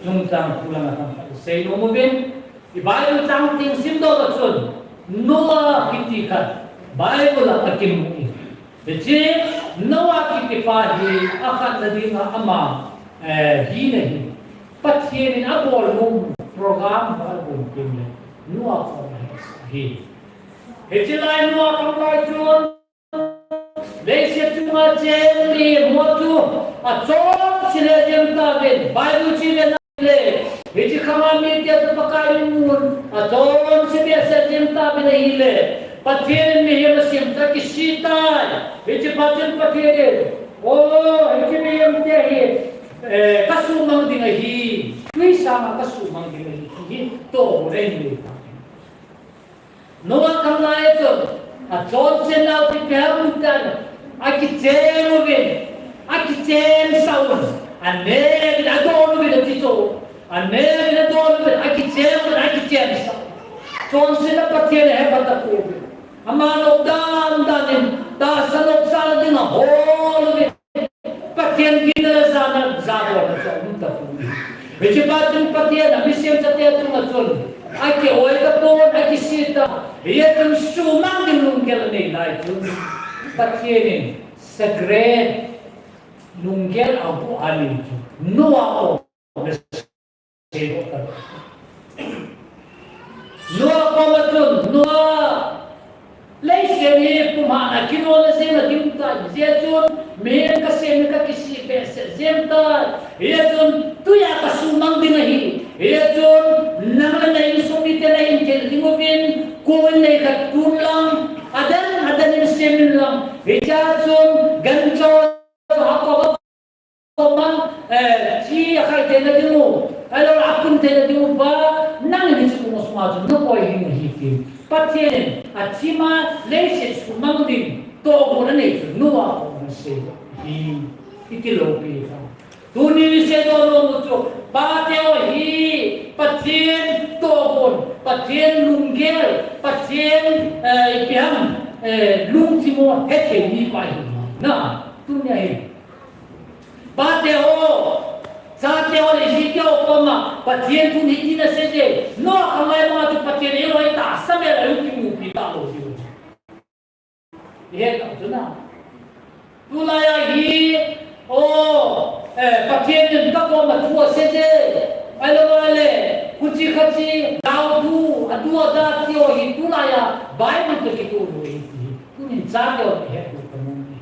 chungchang thu lang a themkhat sei nom uvin, i Bible chang teng simdoh a chun, Noah kiti khat Bible a akimu in. Hiche Noah kiti pa hi akhatna dinga ama, eh, hina hi Pathen in abol nom program abol teng le Noah koma hi. Hiche lai Noah koma chun Leiset chunga cheng mihem ho chu achonse lheh jeng tauvin, Bible chu ivet na le, hiche khanga mite chu Pakai in mun achonse behseh jeng tauvin ahile, Pathen in mihem asem chu akisih tai. Hiche phat chun Pathen in, o, hiche mihem te hi, eh, kasuhmang ding ahi, twi sanga kasuhmang ding ahi, ti hi toh ahin nei tai. Noah khanglai a chun, achonse nau chu ipi ham itile, akicheng uvin, akicheng sah un, aneh uvin, adon uvin ati chu, aneh uvin, adon uvin, akicheng uvin, akicheng sah. Chonsetna Pathen in ahepha tapou ve. Ama nop dan dan in, tahsa nopsahna dinga hol uvin. Pathen ginna le jana, jabolna chu aum tapoi. Hiche phat chun Pathen in amisemchate chunga chun akioi tapon, akisih tai. Hijeh chun suhmang ding lunggel anei lai chun Pathen in secret lunggel aboh a anei chu Noah koma Noah koma chun, Noah, leiset hi pumhan a kinolna jeng a dim tai, hijeh chun mihem kasem hi kakisih behseh jeng tai, hijeh chun twi a kasuhmang ding ahi, hijeh chun nang le na insung mite nahin thil ding uvin, kong in nei khat tun lang, adan adan in sem in lang, hichea chun gancha chu akoma koma, eh, thi akhai theina ding u, ahilou le apun theina ding uva, nangin hiche kong sunga chu nakoi ding ahi tin. Pathen in athima leiset suhmang ding tohgon anei chu Noah koma asei ahi, iti loupi ta. Tuni iseidoh nom u chu, pate ho hi Pathen tohgon, Pathen lunggel, Pathen, eh, ipi ham, eh, lungthim ho hethei mi pa ahi. Na, tunia hi. Pate ho, chate ho le jite ho koma, Pathen thun hitin asei je. Noah khanglai banga chu Pathen in eiho hi tahsa mel a hung kimupi talou diu. Ihet nau chu na. Tulai a hi, o, eh, Pathen in kakoma thu asei je. Ahilou le, huchi khachi, dau thu, adu ada ti ho hi tulai a Bible toh kitoh lou ahi ti. Tunin chate ho ihet lou kanom ahi.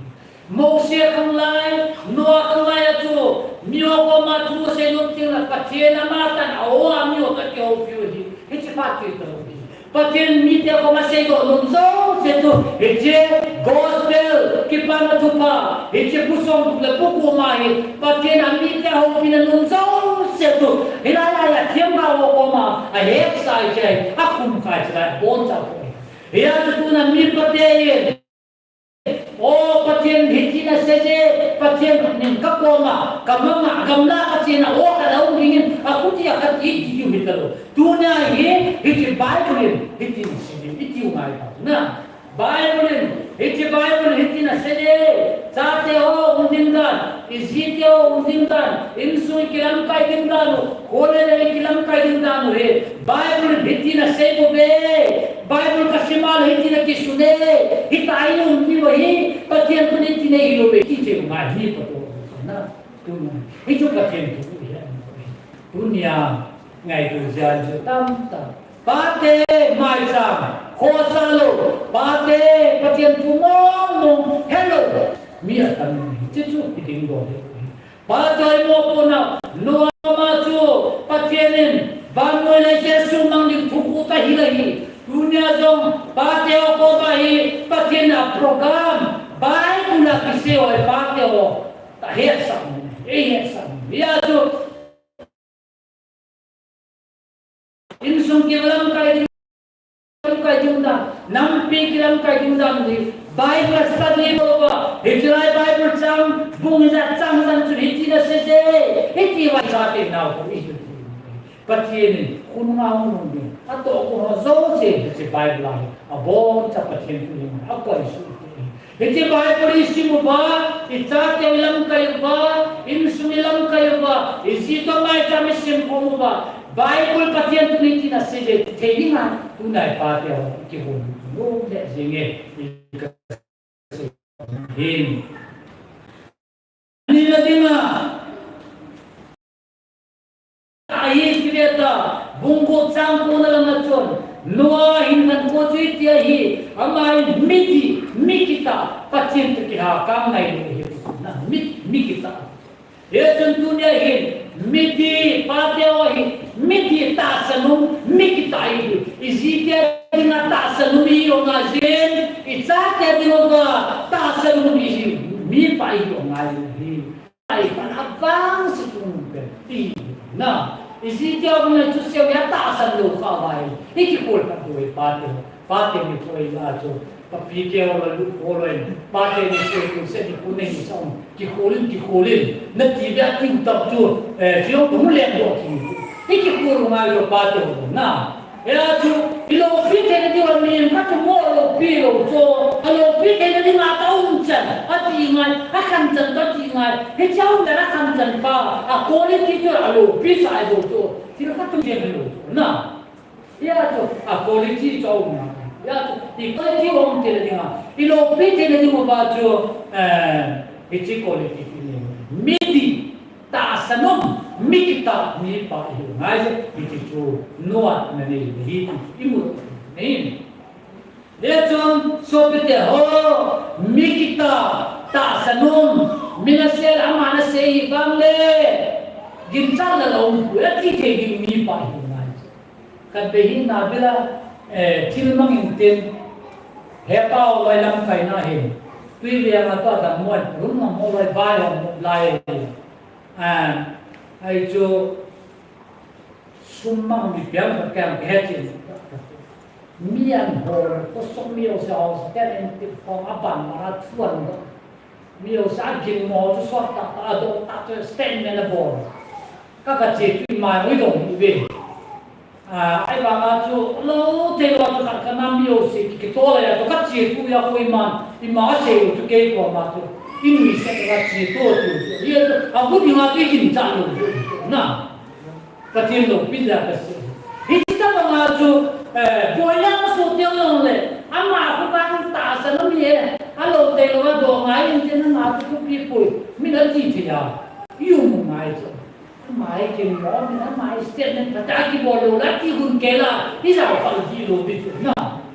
Mose khanglai, Noah khanglai a chu, miho koma thu asei nom teng le Pathen in amatah in a-o a miho toh akihoupi u ahi, hiche phat chu ito u ahi. Pathen in mite koma seidoh nom jouse chu, hiche gospel, kipana thupha, hiche bu som le bu ko ma hi, Pathen in amite ahoupina nom jouse chu, hilai lai a themgao ho koma ahetsah chai, akhum khai chai, aboncha u ahi. Hijeh chun tuna mi pate in O, Pathen hitin asei je, Pathen in kakoma, kamanga, gamla a kachena, o, kana um dingin, akhuti a kati diu hitalou. Tunia hi, hiche Bible in, hitin asei je, itiu ngai ta. Na, Bible in, hiche Bible in hitin asei je, chate ho um ding dan, ijite ho um ding dan, insung kilamkai ding dan u, kho le lei kilamkai ding dan u hi, Bible in hitin asei bou ve. Bible kasim a le hitin akisun e. Hitia i um diu ahi. Pathen thun hitin Nei lo be ti thei ngai ni pa to na. Tunia. Hichu Pathen thu hi. Tunia ngaito jia chu tamtah. Pate maicham, khosa lou, pate Pathen thu mong mong helou. Mi atam ni, hichu hiding lou hi. Pate mopohna, Noah ma chu Pathen in vannoi leiset sumang ding thu got ahi lai hi. Tunia jong pate ho koma hi Pathen a program, Bible a kisei ho hi pate ho. Tahetsah, eihetsah. Hia chu Insung kilamkai ding, lamkai ding dan, nampi kilamkai ding dan hi, Bible study bol uva, hiche lai Bible chang, bung ijat chang dan chu hiti nasei je, hiti uva chate nau ko i chu. Pathen in, khonung a hung lhung ding, atoh ko ho jouse, hiche Bible a hi, abonchan Pathen thu hi, akoi suh. Hiche Bible isim uva, ichate ilamkai uva, insung ilamkai uva, iji toh maicham isim khom uva, Bible Pathen thu ni tina seije thei dinga, tunai pate ho kihou nom le jenge. Hin. Ni na dinga. Ahi, Pileta, bung ko chang ko na lama chun, Noah hin kan ko chu iti ahi, ama hin midih, mi kitah, Pathen toh kihakam ngai lou ahi, na, mi, mi kitah. Hichun tunia hin, midih, pate ho hi, midih tahsan um, mi kitah ahi, ijite dinga tahsan um ihi jong ngai jin, ichate dinga tahsan um ihi, mipa ihi jong ngai jin. Ai, pan avangse chung pen ti na. Ijite ho na chu seiya tahsan lou kha vai. Ikikhol kha doi pate. Pate ni koi la chu. Papi keu la lu ko loi. Pate ni koi ku se ni ku nei ni sa um. Kikholin, kikholin. Na ti bia ti u tap chu. Eh, chu jong tu le do ki. Ikikhol ngai lou pate na. Hia chu, ilopi theina diuva mi khat chu mo alopi lou chu, alopi theina dinga aum chan, ati ngai, akhan chan toh ati ngai, hiche aum chan akhan chan pa, a quality chu alopi sa lou chu, thil khat chu jeng lou chu, na. Hia chu, a quality chu aum ngai, hia chu, i quality um theina dinga, ilopi theina diuva chu, eh, hiche quality chu nei, midih, tahsan um, mi kitah mipa ihi ngai je, hiti chu Noah in anei ahi ti imu nei. Hichun sopite ho, mi kitah, tahsan um, mi nasei le ama nasei hi vang le, ginchat la la um poi, ati thei ding mipa ihi ngai je. Khatvei hin na bila, eh, thil mang intin, hepa ho loi lamkaina hin, tui veng a toh dam mo, lungmong ho loi vai ho lai. Ah, ahi chu sum mang mi piang ka keng ka he chin. Mi an hol, ko sok mi ho se ho se, ten en tip khong a ban ma ra thuan lo. Mi ho se a gin mo chu sot ta ta, a do ta chu statement a bol. Ka ka che tu i mai ui dong i ve. Ah, ahivanga chu lou thei lou chu khat khat na mi ho se ki, kitol a chu ka che tu a koiman, ima sei lou chu kei koma chu. I nui se ka che tu tu. Hia chu, a gu dinga chu i gin cha lou chu. Na. Pathen loupi jeh a kasei. Hiche tabanga chu, eh, boina soh teng jongle, ama khu vang tahsan um e, alou tei lou a do ngai in tin ama chu thupi poi, min ati thei a, i um ngai chu. Ama hi kin mo, min ama hi statement phatah a kibol lou la, ti gun kei la, i jao kha ji lou di chu na.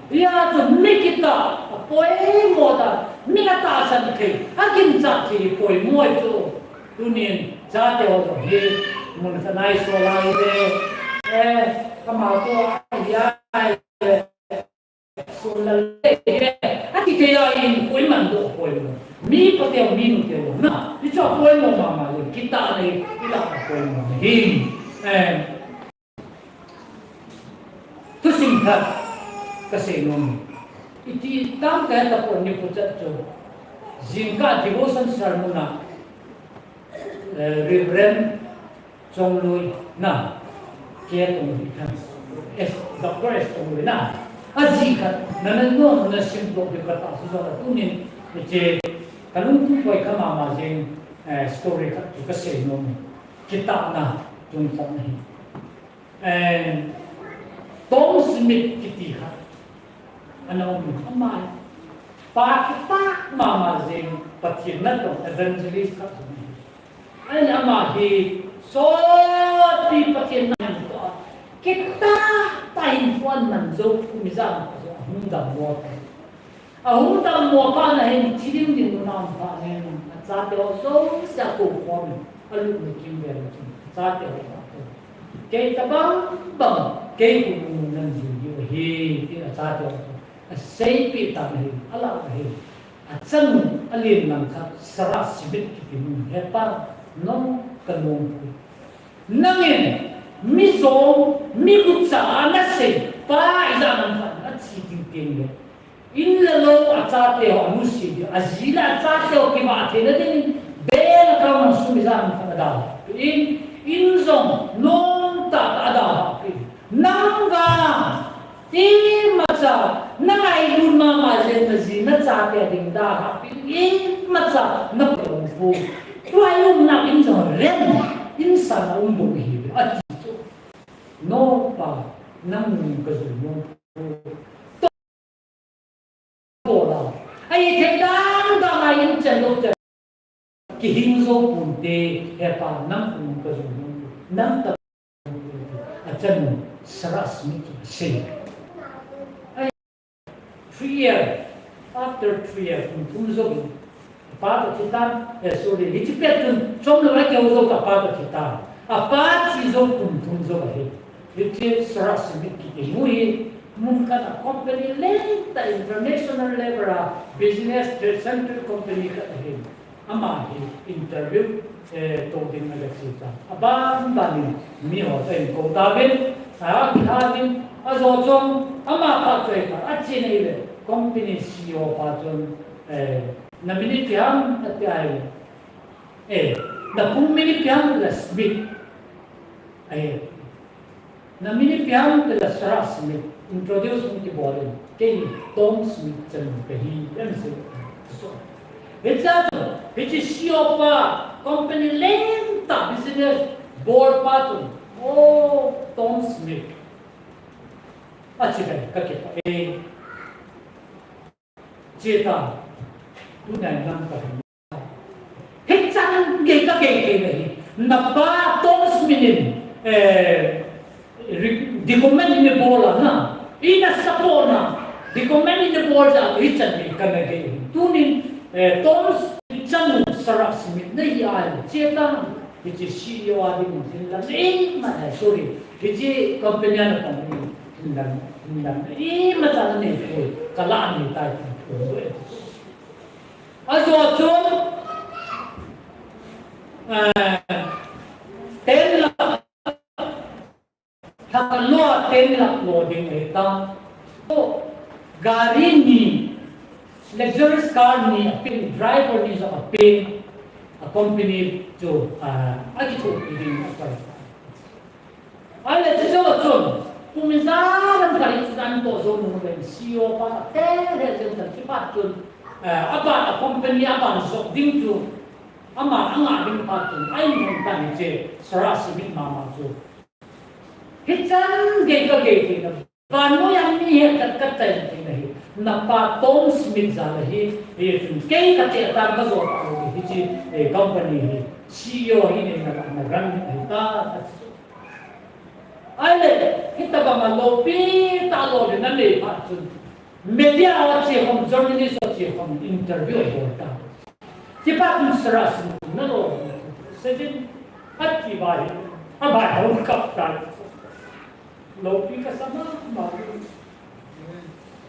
Hia chu mi kitah, apoimo dan, min atahsan thei, aginchat thei poimo chu. Tunin, chate ho jong hi, mun khat nai sol lai ve, eh, kama to, ahi ai ve, sol lai ve, ati thei a in, koiman doh poimo. Mi pa teu, mi nu teu, na, hichu apoimo mama le, kitah le, ilah apoimo hi. Eh, Thusim khat kasei nom e. Iti tam kahe tapon nikho chat chu. Jingkah devotion sermon a, eh, Reverend Chongloi na, K Chongloi khan. S, Doctor S Chongloi na. Ajih khat, nana nom, nana sim doh diu katahsan jong a tunin, hiche, kalungthim poi kha mama jeng, eh, story khat chu kasei nom e. Kitahna chungchang ahi. Eh, Tom Smith kiti khat ana um e, ama hi. Pa kitah mama jeng Pathen natong evangelist khat jong ahi. Ahin ama hi sotpi Pathen natong kitah tah in puan man jou kum ijat a jong ahung dammo. Ahung dammo phat na hin thi ding ding mun a um phat na hin achateu jouse akou khom in alupna kimvel a chun achateu akou. Kei tobang bang kei kum mun nan jui diu ahi tin achateu akou. Aseipeh tan ahi, alah ahi. Achanu alen langkhat Sarah Smith kiti nu, hepa, nang kanom poi. Nangin mi jong, mi gucha a nasei, pa ijat ham khat athi ding teng le. In le lou achateu anuset diu, aji le achateu kivah theina dingin, bank account a sum ijat ham khat adalhah peh in, in jong nomtah tah adalhah peh in. Nang vang, imacha, nangailut mama jeng naji nachate ding dalhah peh in, imacha, napeh pon. Tua i umnau in jong rent, in sang a um bou ahi, ati chu. No pa, nang nung kajui nom poi. Tola. Ahithei dan dan a in chen lou chen. Kihing jou ponte, hepa, nang kum kajui nom poi. Nang ta achanu Sarah Smith asei. Ai, three year, after three year, kum thum jou in, apa toh thi tan, eh, sorry, hiche pet chun chomlou a kihou jou toh apa toh thi tan. Apa thi jou kum thum jou ahi. Hiche Sarah Smith kiti nu hi, mun khat a company lentah international level a business central company khat ahi. Ama hi interview, eh, to ding aga che tan. Aban ban in miho ahin kou tauvin, akilha uvin, ajo chun ama phat choi ta, ache nahi le, company C E O pa chun, eh, na min ipi ham, ati ahile, eh, na full min ipi ham, le Smith. Eh, na min ipi ham, tile Sarah Smith, introduce hung kibol in, kei Tom Smith chanu kahi, asei. Hichea chu, hiche C E O pa, company lentah business bol pa chu, oh, Tom Smith. Achi bai, kakipah e. Che ta, tunai nang kahi. Hichan gei kagei thei nahi. Napa Tom Smith in, eh, re-, recommend in abol a na. Ina support na. Recommend in abol jeh a hichan gei kana gei. Tunin, eh, Tom Smith chanu Sarah Smith nahi a, che tan, hiche C E O a ding hin lang, eh, ma, eh, sorry. Hiche company a na pang hin lang, hin lang, eh, imacha nanei poi, kalah nei tai. Ajo chun, eh, ten lakh, lhakhat lou a ten lakh lou ding ahitai. Gari ni, luxurious car ni, apen driver ni jong apen, a company chu, ah, akithopi ding ahi. Ahile, chujou chun, kum ijat ham khat in chun atoh jou nung uvin, C E O pa, ate he jeng tan, kipat chun, eh, aban a company aban jop ding chu, ama angah ding phat chun, ahin hon tan hiche, Sarah Smith mama chu. Hichan gei kagei thei na, vannoi a mi het khat kachai thei nahi, napa Tom Smith jal ahi, hichun kei kache tan kajo ta lou, hiche, eh, company hi, C E O hi neina lah na run ahitai. Ahile, hitobang a loupi tah lou ding nanei phat chun, media ho chekhom, journalist ho chekhom, interview abol tai. Chuphat chun Sarah Smith nalou, sejin, ati bai, abai hung kap tai. Loupi kasa mama.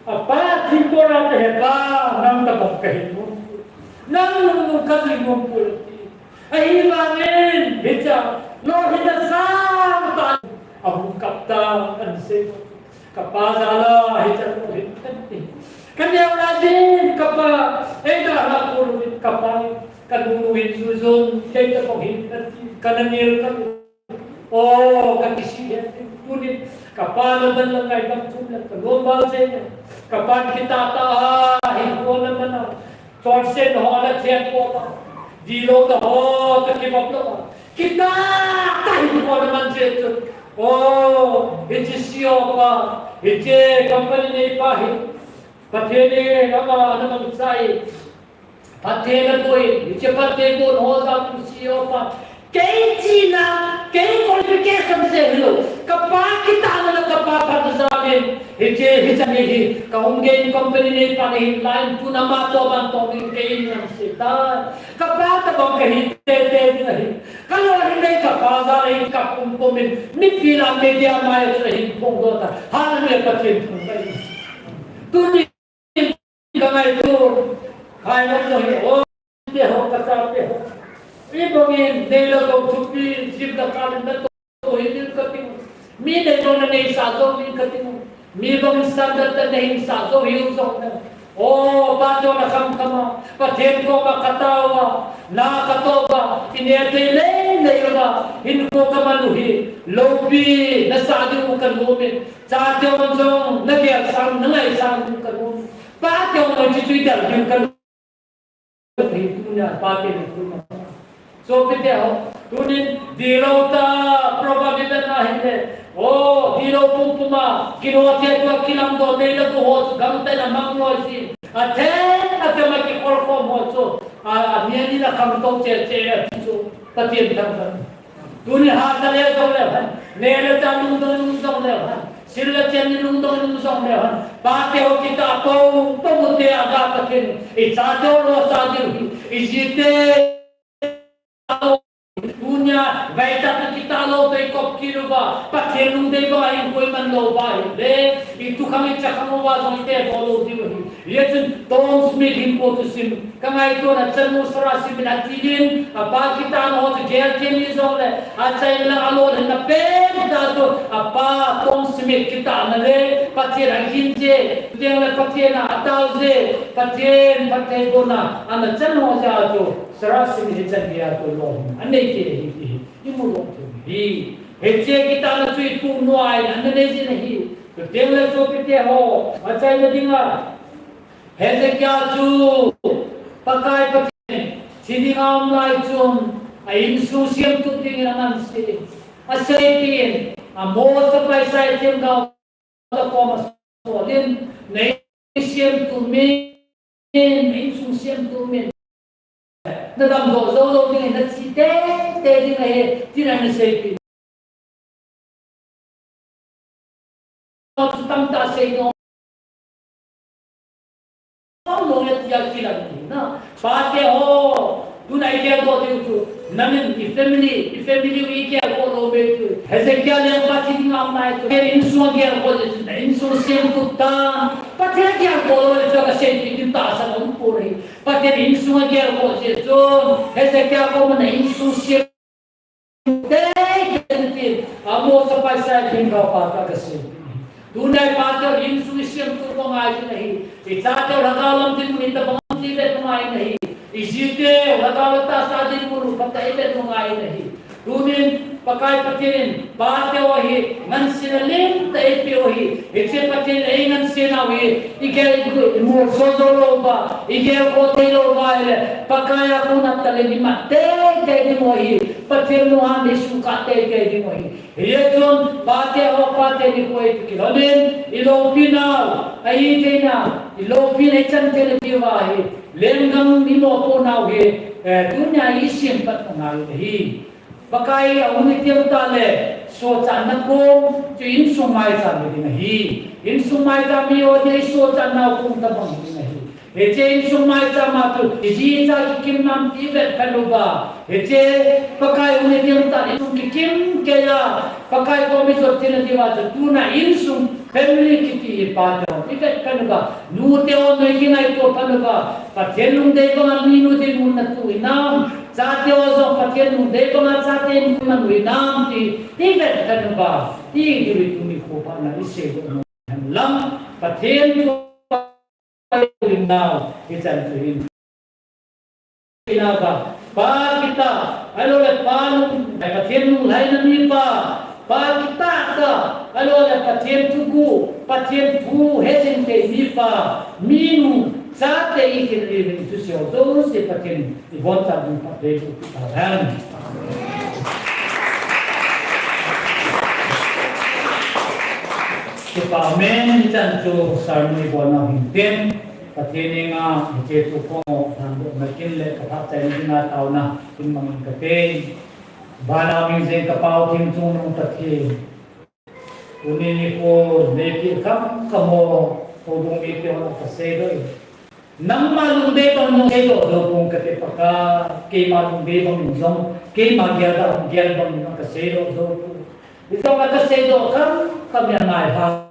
Apa, thingkol a kahe pa, nang tobang kahi nom poi. Nang nung nung kahi nom poi ati. Ahivangin, hichea, lolhinna sangtah, ahung kap tan asei. Kapa jal a, hichea lolhin kati. Kaneo lai jin, kapa, eidalhah kol uvin, kapa, kanu nu hin jui jong, kei tobang hin ati, kana nel kati. O, kakisih e, tunin, kapa naman lang ngai bang thum le, kalom bal jeng e. Kapan kitah tah a, hinkho naman a, chonset ho ana chen po ta. Dihlou na ho, kakibap lou a. Kitah tah hinkho naman jeng chu. O, hiche C E O pa, hiche company neipa hi. Pathen in ama ana mangcha e. Pathen a boi, hiche Pathen boi ho jat u si o pa. Kei chihna, kei qualification jeh hilou. Kapa kitahna le kapa phatna jal in. Hiche, hiche ni hi, kahung gei company neipa ni hi, line tuna ama toh ban toh in kei in nang se tai. Kapa tabang kahi tete ding ahi. Kaloi hi nei kapa jal in kapum pum in, mipi lah media mai chu hin phong doh ta. Hallelujah, Pathen thangvah in. Tuni Ka ngaito, khai lam jong hi, o, te ho, kachate ho. Ibangin, neilou thupi, jipna kal in nato hi ding kati u. Mi neilou naneisah jou ding kati u. Mi bangin standard tah nahinsah jou hiu jongle. O, Pa toh nakham kham a, Pathen koma katao a, na katoh a, ineh thei lei lei uva, hinkho kaman u hi, loupi nasah diu kanom in, chate ho jong nagel sang, nangaisang diu kanom in. Pate ho jong hiche chu idel diu kanom in, tunia pate ni thu ma. Sopite ho, tunin dihlou tah program ivet na hile. O, dihlou pumpum a, kino thei tua kilamdoh nei le gu ho chu gangtah in amang loi jin. Atheng, atheng a kikhol khom ho chu. A, a, mi ani la kham to che che a ti chu. Pathen thangvah. Tuni hahsa le jong leu hen, neh le chah lungdong in um jong leu hen, sil le chen in lungdong in um jong leu hen, pate ho kitah pou, pou te a ga Pathen, ichate ho losah diu hi, ijite, tunia, vaichat na kitah lou toh ikop kit uva, Pathen lungdei banga hinkho iman lou uva ahile, itukhang ichakhang uva jong ite doh lou diu ahi. Hijeh chun Tom Smith hinkho thusim, ka ngaito na chanu Sarah Smith in atin, apa kitahna ho chu gel kei ni jongle, achaina le alolhinna pentah chu, apa Tom Smith kitahna le, Pathen agin jeh, chuteng le Pathen a atao jeh, Pathen phattheibohna, ana chan ho jeh a chu, Sarah Smith hichan geiya chu lolhinna anei kei ahi ti hi, imu lou thei u ahi. Hiche kitahna chu ipu nu in ana nei jin ahi. Chuteng le sopite ho, achaina dinga, Hezekiah chu Pakai Pathen thi dinga aum lai chun a insung semtup dingin angansei in, aseipeh in, Amos a paisa themgao koma asol in, na insung semtup in, na insung semtup in, na damdoh jou lou ding ahi, na thi teitei ding ahi, tin ana seipeh in. Tamtah sei nom lou e tia kilang na. Pate ho, tuna igeldoh diu chu, nangin i family, i family u igeldoh lou be chu. Hezekiah lengpa thi dinga aum lai chu, Pathen insung geldoh jeh chu, na insung semtup tan. Pathen geldoh lou jeh chu kaseipeh ding tahsan umpoi. Pathen insung geldoh jeh chu, Hezekiah koma na insung sem teitei tin, Amos a paisa themgao pa toh kasei. Tuna pate ho insung isemtup u angai ding ahi. Ichate ho lhagao lam dinmun itobang ham ti ivet u angai ding ahi. Ijite ho lhagao le tahsa dinmun u phatah a ivet u angai ding ahi. Tunin Pakai Pathen in pate ho hi ngansena lentah eipeh u ahi. Hiche Pathen in eingansena u hi, igel, imolso jou lou uva, igelkhoh thei lou uva ahile, Pakai a kona talent imat teitei ding u ahi. Pathen lunghan isukha teitei ding u ahi. Hijeh chun pate ho, pate nikho hi kilhonin, iloupinau, ahithei nau, iloupina ichan theina diuva hi, lenggam imopohnau hi, eh, tunia isemphat angai u ahi. Pakai ahung itiem tah le, sohchatna kom chu insung maicham hi ding ahi. Insung maicham hi o ding, isohchatnau kom tobang hi ding ahi. Hiche insung maicham a chu, iji icha kikim nam ti ivet phat uva. Hiche Pakai hung itiem tah insung kikim keiya, Pakai kom ijot theina diuva chu tuna insung family kiti hi pate ho ivet phat uva. Nute ho noi kingaito phat uva. Pathen lungdei banga minu dinmun natoh hinam. Chate ho jong Pathen lungdei banga chate in iman u hinam ti, ti vet phat uva. Ti diu hi tuni kho phatna isei doh nom hen lang. Pathen thu lim nau, hichan chu hin. Ina ba, pa kitah, ahilou le pa lung, Pathen lunglhaina mipa, pa kitah tah, ahilou le Pathen thugu, Pathen thu hejing thei mipa, minu, chate ihi ding thusei jouse Pathen in ibonchauva phatthei boh tahen. Amen. Hichan chu sermon ibolna hin tin, Pathen henga hiche thu khongo thandohna kin le kaphatchaina dinga taona kin mangin kate. Vana um jing kapa u Thengchungnung Pathen, tuni nikho neipeh kham kham ho, houbung mite ho kaseidoh in, nangma lungdei bang in seidoh jou pong kate Pakai, keima lungdei bang in jong, keima gel da gel bang in kaseidoh jou pong. Hijong a kaseidoh kham kham a ngailha.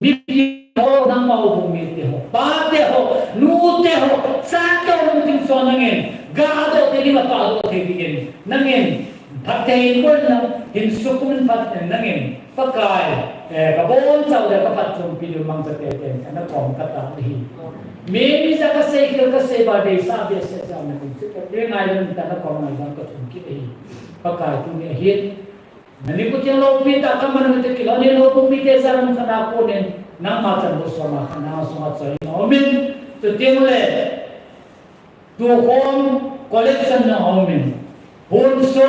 Mipi ho, nangma houbung mite ho, pate ho, nute ho, chate ho lungthim son nangin, gadoh thei ding, phatdoh thei dingin nangin phatthei in, koi nang hin sukun phat nangin, Pakai, eh, kabonchauva kaphatchompi diu mangcha teitei in kana kom kata ahi. Mei mei ja kasei khel kasei ba deisah behseh ja nangin, chu ka ngaidam in kana kom ngaidam kathum kit ahi. Pakai, tuni ahin, nani kuteng loupi tah kaman u te kilou ni, loupumite jaram khat a konin, nangma chan bou soma khat nanga sunga choi in aumin, chuteng le tukhom collection jong aumin, hunso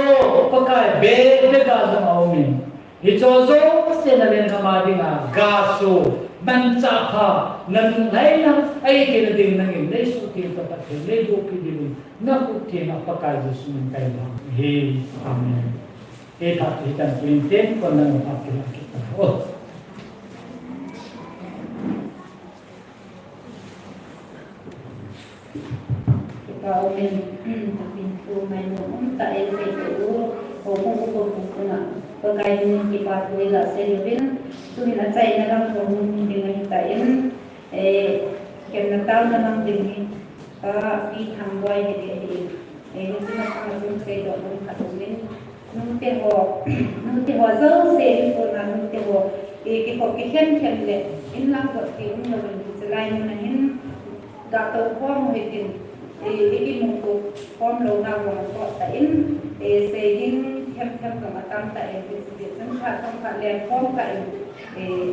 Pakai bag bag a jong aumin, hicho jouse nalen kama dinga gaso, manchah pha, nanung lhai lang, ahitheina ding nangin neisoh thei, kaphatthei neibohpi diuvin, nakhut thenga Pakai Jesu min kahin vang ahi. Amen. Ei phat hi tan tuin ten kon nang phat hi la kit ta. Oh. Kipah umin, tapin thu mai nom um tah in seidoh u, houbung upa pung pung a Pakai min in kipah thu iga sei uvin, tuhin achaina lang thong mun ding ahi tan, eh, kemna taona lang ding hi Pa Pi Thangboi hi ding ahi. Eh, hiche masang a chun seidoh nom khat umin, nute ho, nute ho jouse, insung a nute ho, eh, kikhop kikhen khen le, in lang got ti umlouvin, hiche lai mun a hin, gatou khom u hitin, eh, ikimuto khom louna vang sot tah in, eh, sei ding them them jong atam tah in, hiche jeh chun phat jong phat leng khom tah in, eh,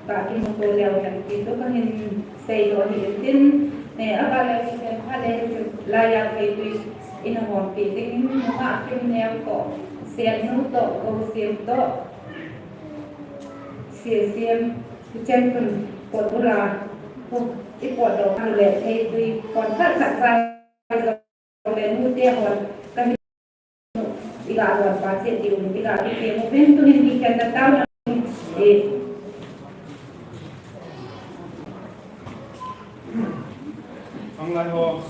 ga kimuto leu hen ti chu kahin seidoh ahi intin, eh, aval le kikhen phat le hiche laiya Theitwi in ahompi ding in, nungah Kimneo toh, Sennu toh, Gosem toh, Sesem, hichen chun pot ula, ipotdoh u le Theitwi pon khat khat vai jong le nute hon kahin iga lon pa che diu, iga kikhen uvin, tuhin kikhenna taona, eh, Anglai ho,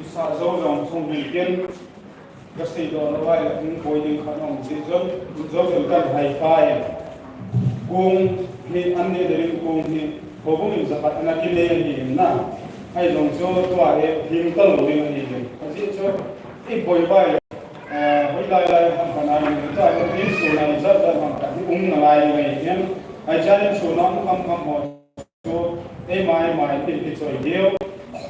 isa jou jong chung hin ken, kaseidoh lou vai le hung koi ding khat um jeh chun, jou jong kan hai pai. Kong hi an neh ding kong hi, houbung in jakhat ana kinei ahi in na. Ahijong chu tua hi hing talou ding ahi in. Ajeh chu, iboi vai le, eh, hoilai lai ham khat a in, tua hi insung a ijat jat ham khat hi um nalai ding ahi in. Ahichan insung a um kham kham ho chu, eima eima in kichoi diu,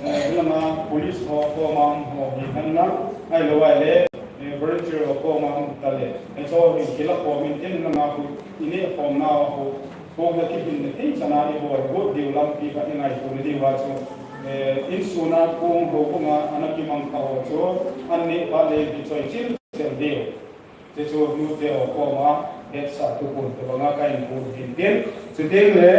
eh, hilanga police ho koma um ho hi hen lang, ahilou vai le, eh, volunteer ho koma um tale. Hicho hi kila khom in tin, hilanga khu ineh khomna ho, kong hi kiphin le thei chan a ibol got diu lampi khat ingaito na diu a chu, eh, insung a kong houbung a ana kimang kha ho chu, an neh phat le kichoi chil chil diu. Chuchu nute ho koma hetsah thuphon tobanga kahin pui hin tin. Chuteng le,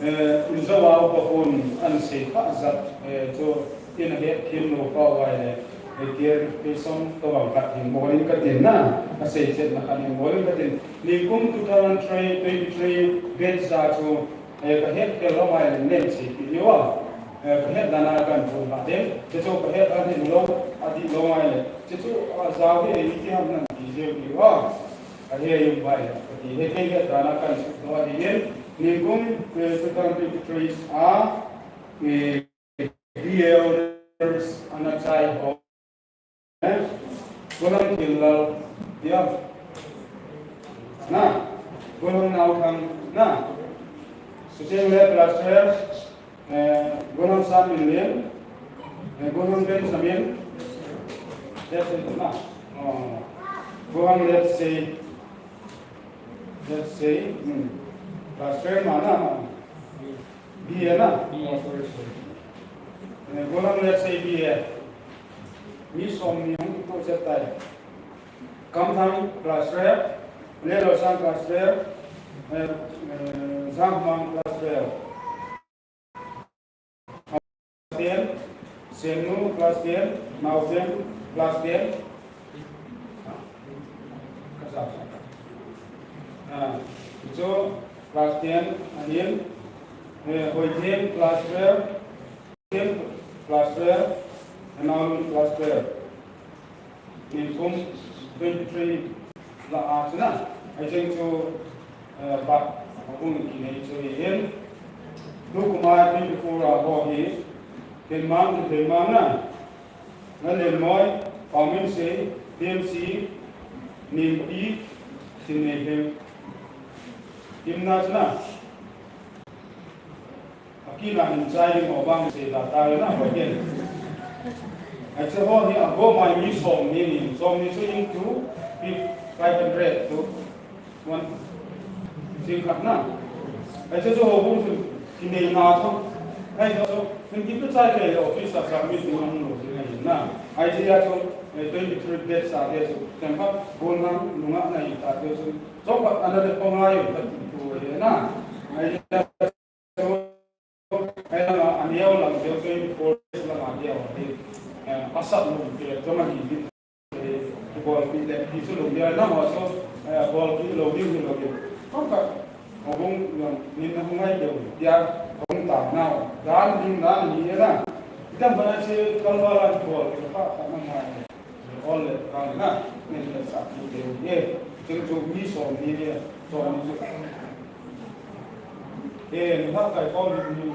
eh, injou a upa hon ahin sei kha jat, eh, chu ina het them lou kha uva ahile, eh, clarification tobang khat hin bol in katin na, asei chetna khat hin bol in katin. Nikum two thousand twenty-three batch a chu, eh, kahet khel lou mai le nen seipeh diu a. Eh, kahet dan a kahin phon kha ding. Chuchu kahet a dih lou, adih lou mai le. Chuchu, ah, jao hi ei iti ham nan ti jeng diu a. Ahi, ei um vai, kati hi kei het dan a kahin sut doh ahi in, nikum, eh, two thousand twenty-three a, eh, B A honours ana chai ho, eh, Gollhang Thinlal, ya. Na, Gollhang Naothang, na. Chuteng le class twelve, Eh, Gollhang Sanminlen, eh, Gollhang Benjamin, that's it, na. Oh, Gollhang, let's say, let's say, hmm, class twelve ma na, B A na. B A. Oh, sorry, sorry. Eh, Gollhang, let's say, B A. Mi som ni hung kitoh chet tai. Kamthang class twelve, Lelosang class twelve, Eh, eh, Zangmang class twelve. Class ten, Senu class ten, Naozen class ten. Ah, Icho class ten, ahin, eh, Hoithem class twelve, Hoithem class twelve, Anaolun class twelve. Nikum twenty-three lah a chu na. Hicheng chu, eh, Pathen houbung kinei chu ahin. Tukum a twenty-four a ho hi, Khenmang, Khenmang na. Nalengmoi, Paominsei, Themsi, Nengpi, Sinneihem. Kimna chu na. Akina hin chai ding ho bang sei ta ta na ho ken. Hiche ho hi ago mai mi som ni ni, som ni chu into five hundred to one sing khat na. Hiche chu houbung chu kinei na chu. Hiche chu twenty-two chai ke office a submit ding hung lou ding ahi na. Hiche a chu, eh, twenty-three batch a te chu. Chemphat bol hang nunga na hi ta te chu. Chemphat ana le panga yo ta tu ahi na. Hiche Ahi langa, aneo lang deu twenty-four langa deu hi, eh, asat lum te, jong ahi hi, eh, kibolpi le, ti chu lum deu, nangho chu, eh, bolpi lou ding hi lou ding. Kong ka, houbung jong, nin na hung ngai deu, tia, hung ta nau, dan ding dan hi na. Idam bana se, kalwala kibolpi, ka, ka, na ngai. Ol le kang na, nin le sa ki te ye. Cheng chu mi som ni ye, som ni chu. Eh, ni ha kai ko ni ni.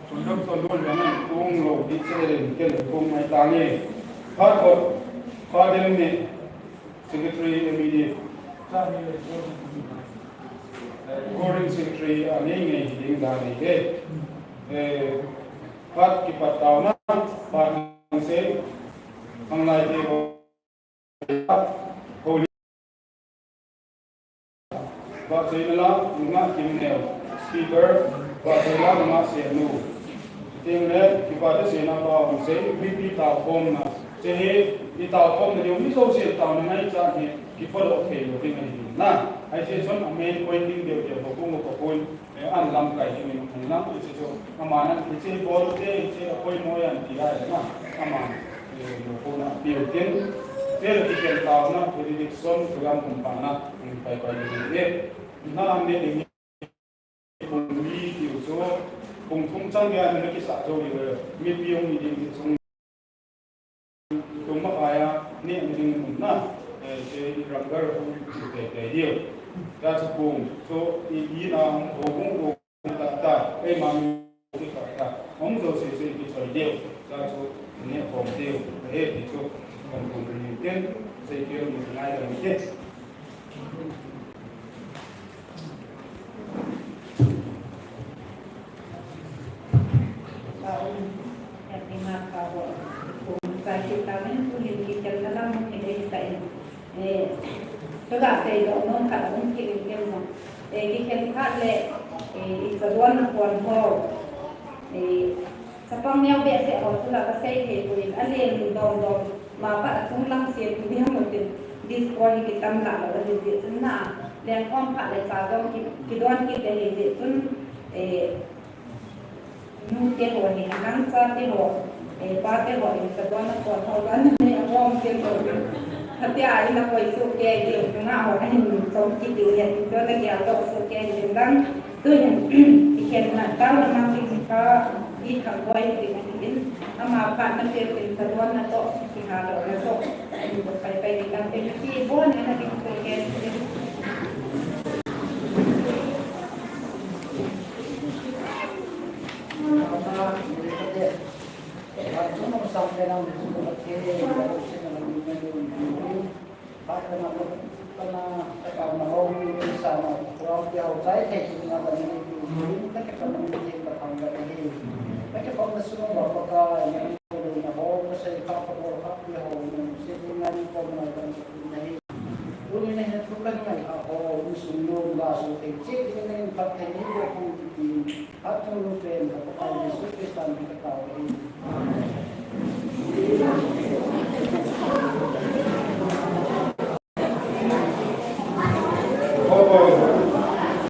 Chun dam to don ya na, kong lo di che le, ke le kong mai ta ni. Ha ko, ha den ni. Secretary M E D. Recording secretary, a ni nge hi ding da ni ke. Eh, Pat kipat taona, Pat hang se, hang lai te ho, ho li. Vahchoina la, nunga Kimneo, speaker, vahchoina la, nunga Senu. Ting le, kipa te sena pa hang se, V P taokhomna. Che hi, i taokhomna diu mi jouse taona ngai cha hi, kifollow thei lou ding ahi na. Hiche chun a main point ding deu deu ko ko ko point. Eh, an lamkai ding in hung lang, hiche chu, aman, hiche bol te, hiche a poimo ahi ti ahi na, aman, eh, lukona piu tin, te le ti ken taona, benediction, program kum pa na, um, pai pai ding e. Na an le ding, kum li tiu chu, kum thum chang ya na kisa jo le, mipi hung ni ding ti chung. Tuma kaya, ni, ni ding mun na, eh, che i ranggar hu, te, te, diu. Ta chu kum, so, i, i na, ho, kum, kum, ta, ta, ei, ma, mi, ta, ta. Hung jouse, se, ki, choi, diu. Ta chu, ni, hom, diu. Eh, ti chu, kum, kum, ni, ten, se, ki, ni, ngai, ni, ke. Chapang neo behseh ho chu la kasei thei poi, alen dom dom, mapa achung lang se tu ding mo tin, this call hi kitam la lo la ding jeh chun na, lengkhom phat le cha jong ki, kidon kit te hi jeh chun, eh, nu te ho hi, nang cha te ho, eh, pa te ho, in cha don na ko ho la ni a bom te ho. Khatia in a koi su ke de, nga ho a hin chom ki de, ya tin cho na ke a lo su ke de dang. Tuhin, i khen na, tao na mang ding ka, i thang boi ding ahi in, ama phat na pe pin sa don na to, ki ha lo na to, in ko pai pai ding dang te, ki bon na ding ko ke ding. Ama, ni ka te, a, tu no sa ke na, ni ko ke, ni ko se na, ni ko Pat kana, kana, kana ho, ni sa na, ho, ya ho, chai thei, ni na, ni, ni, ni, na, ka, kana, ni, ni, ka, kana, ni. Ka, ka, kana, sung, wa, ka, ka, ni, ni, na, ho, ka, sai, ka, ka, ho, ka, ya ho, ni, si, ni, na, ni, ko, na, ka, ni, ni. Tu, ni, ni, tu, ka, ni, ho, ni, sung, lo, la, su, thei, chi, ni, ni, ka, thei, ni, ko, ku, ni. Atun pen ka Pakai Jesu Christa min ka tao hi.